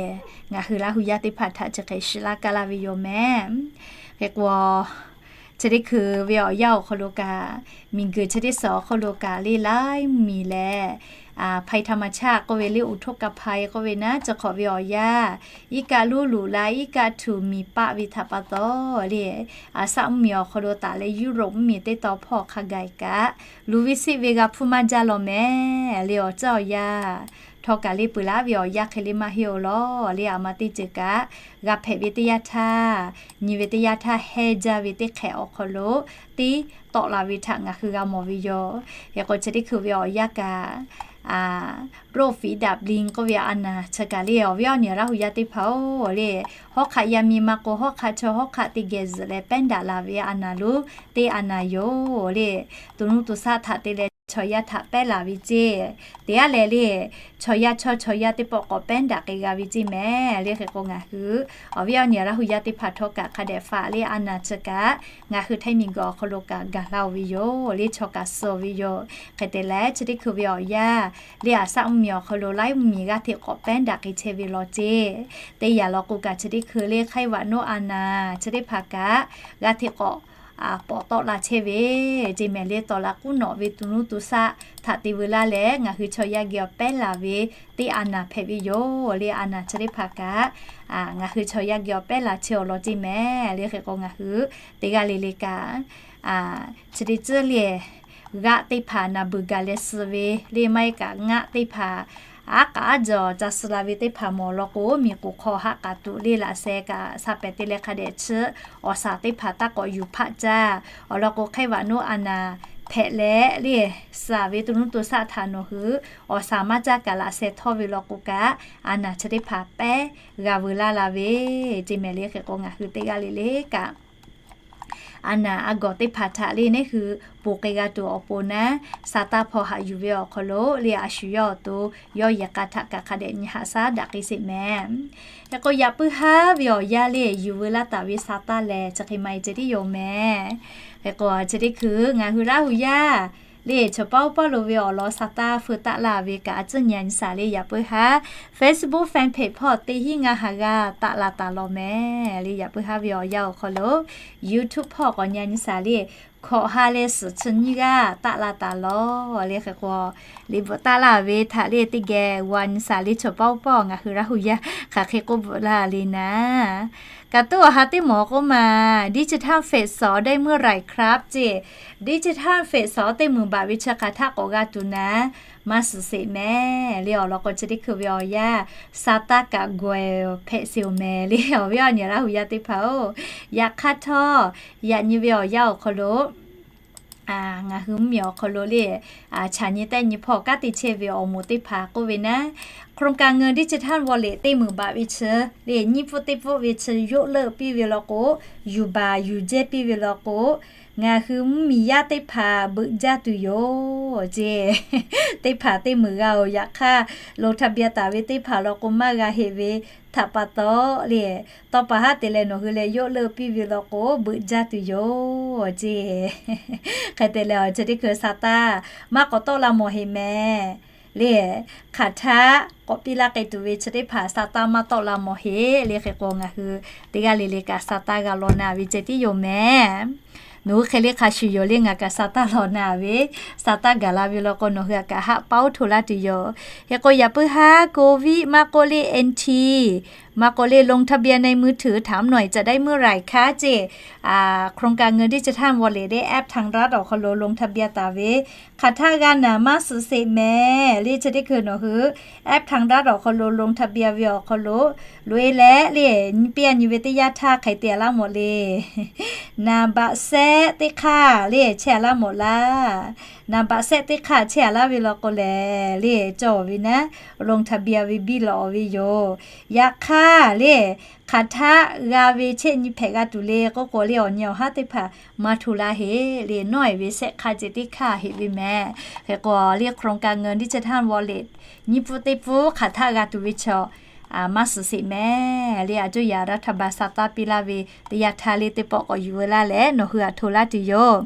ngaˬ hui Laˇ hu yaˇ teˇ hpaˍ htaꞈ chi hk'e shiˍ laˇ kaˇ laˇ ve yoˬ mehˍ. Hk'e k'o, chi teˇ hkui ve awˬ yanˇ awˬ hk'aw lo kaꞈ, miˬguiˬ chi teˇ suhˍ awˬ hk'aw lo kaꞈ le laiˉ mvuhˇ miˬ lehˬ ภัยธรรมชาติ k'oˆ ve le อุทกภัย k'oˆ ve naˉ chi hk'awꞈ ve awˬ yanˇ, iˉ kaˆ luˉ luꞈ la iˉ kaˆ htuꞈ miˬ paˆ ve htaꞈ pa taw le, a saˆ mvuhˇ miˬ awˬ hk'aw lo taˍ leh Europe mvuhˇ miˬ teˇ tawn hpawˇ hk'a gaˬ kaꞈ luˬ ve siˆ ve g'a hpuˇ maˇ jaˇ law mehˍ. Le awˬ ceuˬ awˬ yanˇ htawˇ kaꞈ le peuˬ laˇ ve awˬ yanˇ hk'e le maˇ heˆ-oˬ law. Le aˬ ma teˇ ceuˬ kaꞈ g'a hpehꞈ ve teˇ yanˇ htaˇ, nyi ve teˇ yanˇ htaˇ hehnˇ jaˇ ve teˇ hk'ehꞈ awˬ hk'aw lo teˇ tawˆ la ve htaꞈ ngaˬ hui g'a mawˬ ve yoˬ. Hk'e k'o chi teˇ hkui ve awˬ yanˇ kaꞈ โรคฝีดาดลิง k'oˆ ve a naˍ chi kaꞈ le awˬ viˉ awˬ nyi Laˇ hu yaˇ teˇ hpaˍ-oˬ le, hawˉ hk'aˆ yaˇ miˇ maˇ k'o hawˉ hk'aˆ chaw hawˉ hk'aˆ teˇ geh zuhꞈ leh pehˉ daꞈ la ve a naˍ lonˉ teˇ a naˍ yoˬ le. To nuˇ to shaˆ htaꞈ te leh chaw yaˇ htaꞈ pehˉ laˬ ve ceˇ, teˇ g'aˇ leh le chaw yaˇ chaw chaw yaˇ teˇ pawˆ k'awꞈ pehˉ daꞈ k'ai g'a ve ceˇ mehˍ. Le hk'e k'o ngaˬ hui awˬ viˉ awˬ nyi Laˇ hu yaˇ teˇ hpaˍ htawˇ kaꞈ hk'a dehꞈ faꞈ le a naˍ chi kaꞈ ngaˬ hui Htaiˇ miˬguiˬ awˬ hk'aw lo kaꞈ gaˬ laˇ-oˬ ve yoˬ. Le chaw kaꞈ suh ve yoˬ. Hk'e te leh chi teˇ hkui ve awˬ yanˇ le a saˆ mvuhˇ miˬ awˬ hk'aw lo laiˉ mvuhˇ miˬ g'aˇ hteꞈ k'awꞈ pehˉ daꞈ k'ai chehˇ ve law ceˇ. Teˇ yanˇ law k'o kaꞈ chi teˇ hkui le hk'aiˉ vaꞈ noˉ a naˍ chi teˇ hpaˍ kaꞈ g'aˇ hteꞈ k'awꞈ pawꞈ tawˆ la chehˇ ve ceˇ mehˍ. Le tawˍ laꞈ k'uˉ nawꞈ ve to nuˇ to shaˆ htaꞈ te veu laˇ leh ngaˬ hui chaw yaˇ geh awˬ pehˉ laˬ ve teˇ a naˍ hpehꞈ ve yoˬ. Le a naˍ chi teˇ hpaˍ kaꞈ ngaˬ hui chaw yaˇ geh awˬ pehˉ laˬ chehˇ awˬ lawn ceˇ mehˍ. Le hk'e k'o ngaˬ hui teˇ g'aˇ le le kaꞈ chi teˇ tcuhˉ le g'aˆ teˇ hpaˍ naˍ beuˬ gaˬ leh suh ve le maˇ heˆ kaꞈ ngaˆ teˇ hpaˍ aˉ k'aꞈ aˉ jawˬ ca suh la ve teˇ hpaˍ mawˬ law k'o, miˬ k'oˍ hk'aw haˆ k'aꞈ tuꞈ le laꞈ sheh kaꞈ sha pehˍ te leh hk'a dehꞈ chiˇ awˬ shaˍ teˇ hpaˍ taˇ k'awꞈ yuˬ hpaˆ caˇ. Awˬ lawn k'o hk'aiˉ vaꞈ noˉ a naˍ hpehꞈ leh le suh ve to nuˇ to shaˆ htaꞈ nawˬ hui awˬ shaˍ maˇ caˇ kaꞈ laꞈ sheh htawˇ ve law k'o kaꞈ a naˍ chi teˇ hpaˍ pehˉ g'a veu laˇ la ve ceˇ mehˍ. Le hk'e k'o ngaˬ hui teˇ g'aˇ le le kaꞈ a naˍ a gawˬ teˇ hpaˍ htaꞈ le neˉ hui ponˬ k'ai g'a tuˬ awˬ pon naˉ, sa taˇ hpawˇ haꞈ yuˬ ve awˬ hk'aw lo le a shu yawˇ awˬ to yawˇ yehˬ k'a htaꞈ kaꞈ hk'a dehꞈ nyi haꞈ shaˉ daꞈ k'ai sheˍ mehˍ. Hk'e k'o yaꞈ puiˉ haˉ ve awˬ yanˇ le yuˬ veu laˇ taˍ ve sa taˇ lehˬ chi hk'e maˇ heˆ ceh tiˉ yoˬ mehˍ. Hk'e k'o chi teˇ hkui ngaˬ hui Laˇ hu yaˇ le chaw paˉ oˉ paˉ lo ve awˬ lawn sa taˇ feu taˆ laˇ ve kaꞈ a tcuhˉ nyi a nyi shaˍ le yaꞈ puiˉ haˉ Facebook fan page hpawˇ teˇ hinˉ ngaˇ ha g'aˇ taˆ la taˍ law mehˍ. Le yaꞈ puiˉ haˉ ve awˬ yanˇ awˬ hk'aw lo YouTube hpawˇ k'awꞈ nyi a nyi shaˍ le hkawꞈ ha leh suhˍ chi nyiˇ g'aˇ taˆ la taˍ law. Le hk'e k'o le bvuhꞈ taˆ laˇ ve htaꞈ le teˇ geh g'a nyi shaˍ le chaw paˉ oˉ paˉ ngaˬ hui Laˇ hu yaˇ hk'aˬ hk'e k'oˆ bvuhꞈ laˇ le naˉ. Kaꞈ toˉ awˬ ha teˇ mawˬ k'oˆ ma, digital เฟสสอง ได้เมื่อไหร่ครับ ceˇ. Digital เฟสสอง teˇ meunˍ baꞈ ve chi hk'aˬ htaˇ k'awꞈ g'a tuˬ naˉ, maˇ suhˍ sheˍ mehˍ. Le awˬ lawn k'o chi teˇ hkui ve awˬ yanˇ sa taˇ kaꞈ gawˬ hpehꞈ sheˍ-oˬ mehˍ. Le awˬ viˉ awˬ nyi Laˇ hu yaˇ teˇ hpaˍ-oˬ, yaꞈ hk'aˇ htawˇ yaꞈ nyi ve awˬ yanˇ awˬ hk'aw lo ngaˬ hui mvuhˇ miˬ awˬ hk'aw lo le chaꞈ nyi tehˇ nyi hpawˇ kanˉ te chehˇ ve awˬ moˍ teˇ hpaˍ k'oˆ ve naˉ, โครงการเงินดิจิทัลวอลเล็ต teˇ meunˍ baꞈ ve chi le nyiˇ pfuhˇ teˇ pfuhˇ ve chi yoˆ leuˆ piˇ ve law k'o, yuˬ baˬ yuˬ jehˇ piˇ ve law k'o, ngaˬ hui mvuhˇ miˬ yaˇ teˇ hpaˍ beuꞈ jaˇ tuˬ yoˬ ceˇ. Teˇ hpaˍ teˇ meunˍ g'a-oˬ, yaꞈ hk'aˇ lo htaꞈ byaˇ taˍ ve teˇ hpaˍ law k'o maˇ g'a heˆ ve htaꞈ pa taw le, tawˇ pa haˉ te leh nawˬ hui leh yoˆ leuˆ piˇ ve law k'o beuꞈ jaˇ tuˬ yoˬ ceˇ. Hk'e te leh awˬ chi teˇ hkui sa taˇ maˇ k'awꞈ tawˆ la mawˬ heˆ mehˍ. Le hk'aˬ htaˇ k'awꞈ piˇ laˇ k'ai tuˬ ve chi teˇ hpaˍ sa taˇ maˇ tawˆ la mawˬ heˆ. Le hk'e k'o ngaˬ hui teˇ g'aˇ le le kaꞈ sa taˇ g'a law na ve ceh tiˉ yoˬ mehˍ. Nawˬ hui hk'e le hk'a shuˍ yoˬ le, ngaˬ kaꞈ sa taˇ law na ve, sa taˇ gaˬ la ve law k'o, nawˬ hui aꞈ kaꞈ haˆ paoˉ hto laˇ tuˬ yoˬ. Hk'e k'o, yaꞈ puiˉ haˉ COVID maˇ k'oˆ le, anti maˇ k'oˆ le, ลงทะเบียนในมือถือ ถามหน่อย จะได้เมื่อไหร่คะ ceˇ, โครงการเงินดิจิทัลวอลเล็ต le แอปทางรัฐ awˬ hk'aw lo ลงทะเบียน taˍ ve, hk'aˬ htaˆ g'a naˍ maˇ suhˍ sheˍ mehˍ le. Chi teˇ hkui nawˬ hui แอปทางรัฐ awˬ hk'aw lo ลงทะเบียน ve awˬ hk'aw lo loꞈ-e leh le, nyi piˇ a nyi ve teˇ yanˇ htaˇ hk'aˬ hk'e te a laˇ mawˬ le. นามบัตร sehˆ teˇ hk'aˇ le chehˇ a laˇ mawˬ laˇ. นามบัตร sehˆ teˇ hk'aˇ chehˇ a laˇ ve law k'o lehˬ le, cawˬ ve naˉ ลงทะเบียน ve biˇ lawꞈ ve yoˬ. Yaꞈ hk'aˇ le, hk'aˬ htaˆ g'a ve chehˇ nyi hpehꞈ g'a tuˬ le k'oˆ k'o le, awˬ nyi awˬ haˉ teˇ hpaˍ maˇ hto laˇ heˆ le. Nawˉ-e ve sehˆ hk'aˇ ceh teˇ hk'aˇ heˆ ve mehˍ. Hk'e k'o le, โครงการเงินดิจิทัลวอลเล็ต nyiˇ pfuhˇ teˇ pfuhˇ hk'aˬ htaˆ g'a tuˬ ve chaw maˇ suhˍ sheˍ mehˍ le. A cuˇ yaꞈ รัฐบาล sa taˇ piˇ laˇ ve teˇ yanˇ htaˇ le, teˇ pawˆ k'awꞈ yuˬ veu laˇ leh nawˬ hui aꞈ hto laˇ tuˬ yoˬ.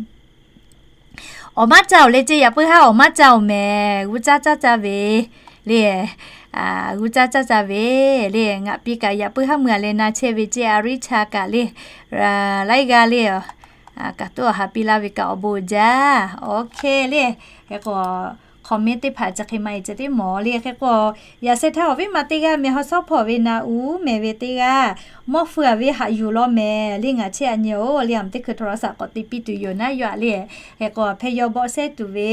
Awˬ maˇ caˇ-oˬ le ceˇ, yaꞈ puiˉ haˉ awˬ maˇ caˇ-oˬ mehˍ. G'uˇ caˇ caˇ caˇ ve le, g'uˇ caˇ caˇ caˇ ve le. Ngaˬ piˇ kaꞈ yaꞈ puiˉ haˉ meuˇ a leh na chehˇ ve ceˇ, a riˉ cha kaꞈ le, laiˉ g'aˇ le, kaꞈ toˉ awˬ ha piˇ laˇ ve kaꞈ awˬ bon uiˍ jaˇ. Oˇ hk'e le, hk'e k'o, comment teˇ hpaˍ chi hk'e maˇ heˆ ceh tiˉ mawˬ le. Hk'e k'o, yaꞈ sheh htaˇ awˬ viˉ ma teˇ g'aˇ mehˍ, haw shawˉ hpawˇ ve na uˉ mehˍ ve teˇ g'aˇ, mawˇ feu a ve haꞈ yuˬ law mehˍ le. Ngaˬ chehˇ a nyi-oˬ le, a ma teˇ hkui โทรศัพท์ k'awꞈ te piˇ tuˬ yoˬ naˉ yaꞈ le. Hk'e k'o, hpehˇ yaw bawˆ shehˇ tuˬ ve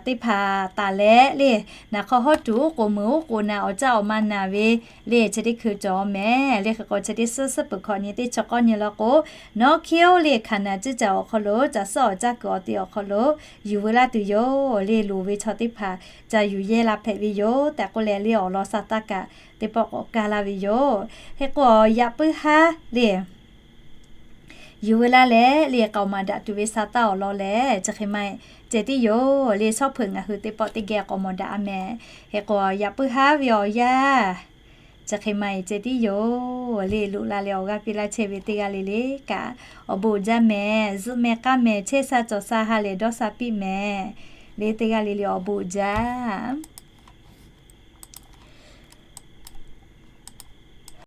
teˇ hpaˍ taˍ leh le, naˬ hk'aw hawˉ tuˬ oˉ k'oˍ meuˍ oˉ k'oˍ naˍ awˬ caˇ awˬ ma naˍ ve le, chi teˇ hkui cawˬ mehˍ le. Hk'e k'o, chi teˇ suhˉ suhˉ peuˬ hkawꞈ nyi teˇ chaw k'awˇ nyi law k'o, nawˉ hkiˉ-oˆ le, hkanˍ naˍ ciˇ caˬ awˬ hk'aw lo caˬ suhˉ awˬ caˇ kuiˬ awˬ te awˬ hk'aw lo yuˬ veu laˇ tuˬ yoˬ le. Loˍ ve chaw teˇ hpaˍ ca yuˬ yehˇ la hpehꞈ ve yoˬ tehꞈ k'oˆ leh le, awˬ lawn sa taˇ kaꞈ teˇ pawˆ k'awꞈ kaˇ laˇ ve yoˬ. Hk'e k'o, yaꞈ puiˉ haˉ le yuˬ veu laˇ leh le, k'aoˍ maˍ daꞈ tuˬ ve sa taˇ awˬ lawn lehˬ, chi hk'e maˇ heˆ ceh tiˉ yoˬ le. Shawˉ hpeuꞈ ngaˬ hui teˇ pawˆ teˇ geh k'aoˍ maˍ daꞈ a mehˍ. Hk'e k'o, yaꞈ puiˉ haˉ ve awˬ yanˇ, chi hk'e maˇ heˆ ceh tiˉ yoˬ le. Loꞈ la leh awˬ g'aˇ piˇ laˇ chehˇ ve teˇ g'aˇ le le kaꞈ, awˬ bon uiˍ jaˇ mehˍ. Zuhˆ meh k'aˉ mehˍ, chehˇ sha cawˬ sha ha lehˬ dawˇ sha piˇ mehˍ le. Teˇ g'aˇ le le awˬ bon uiˍ jaˇ.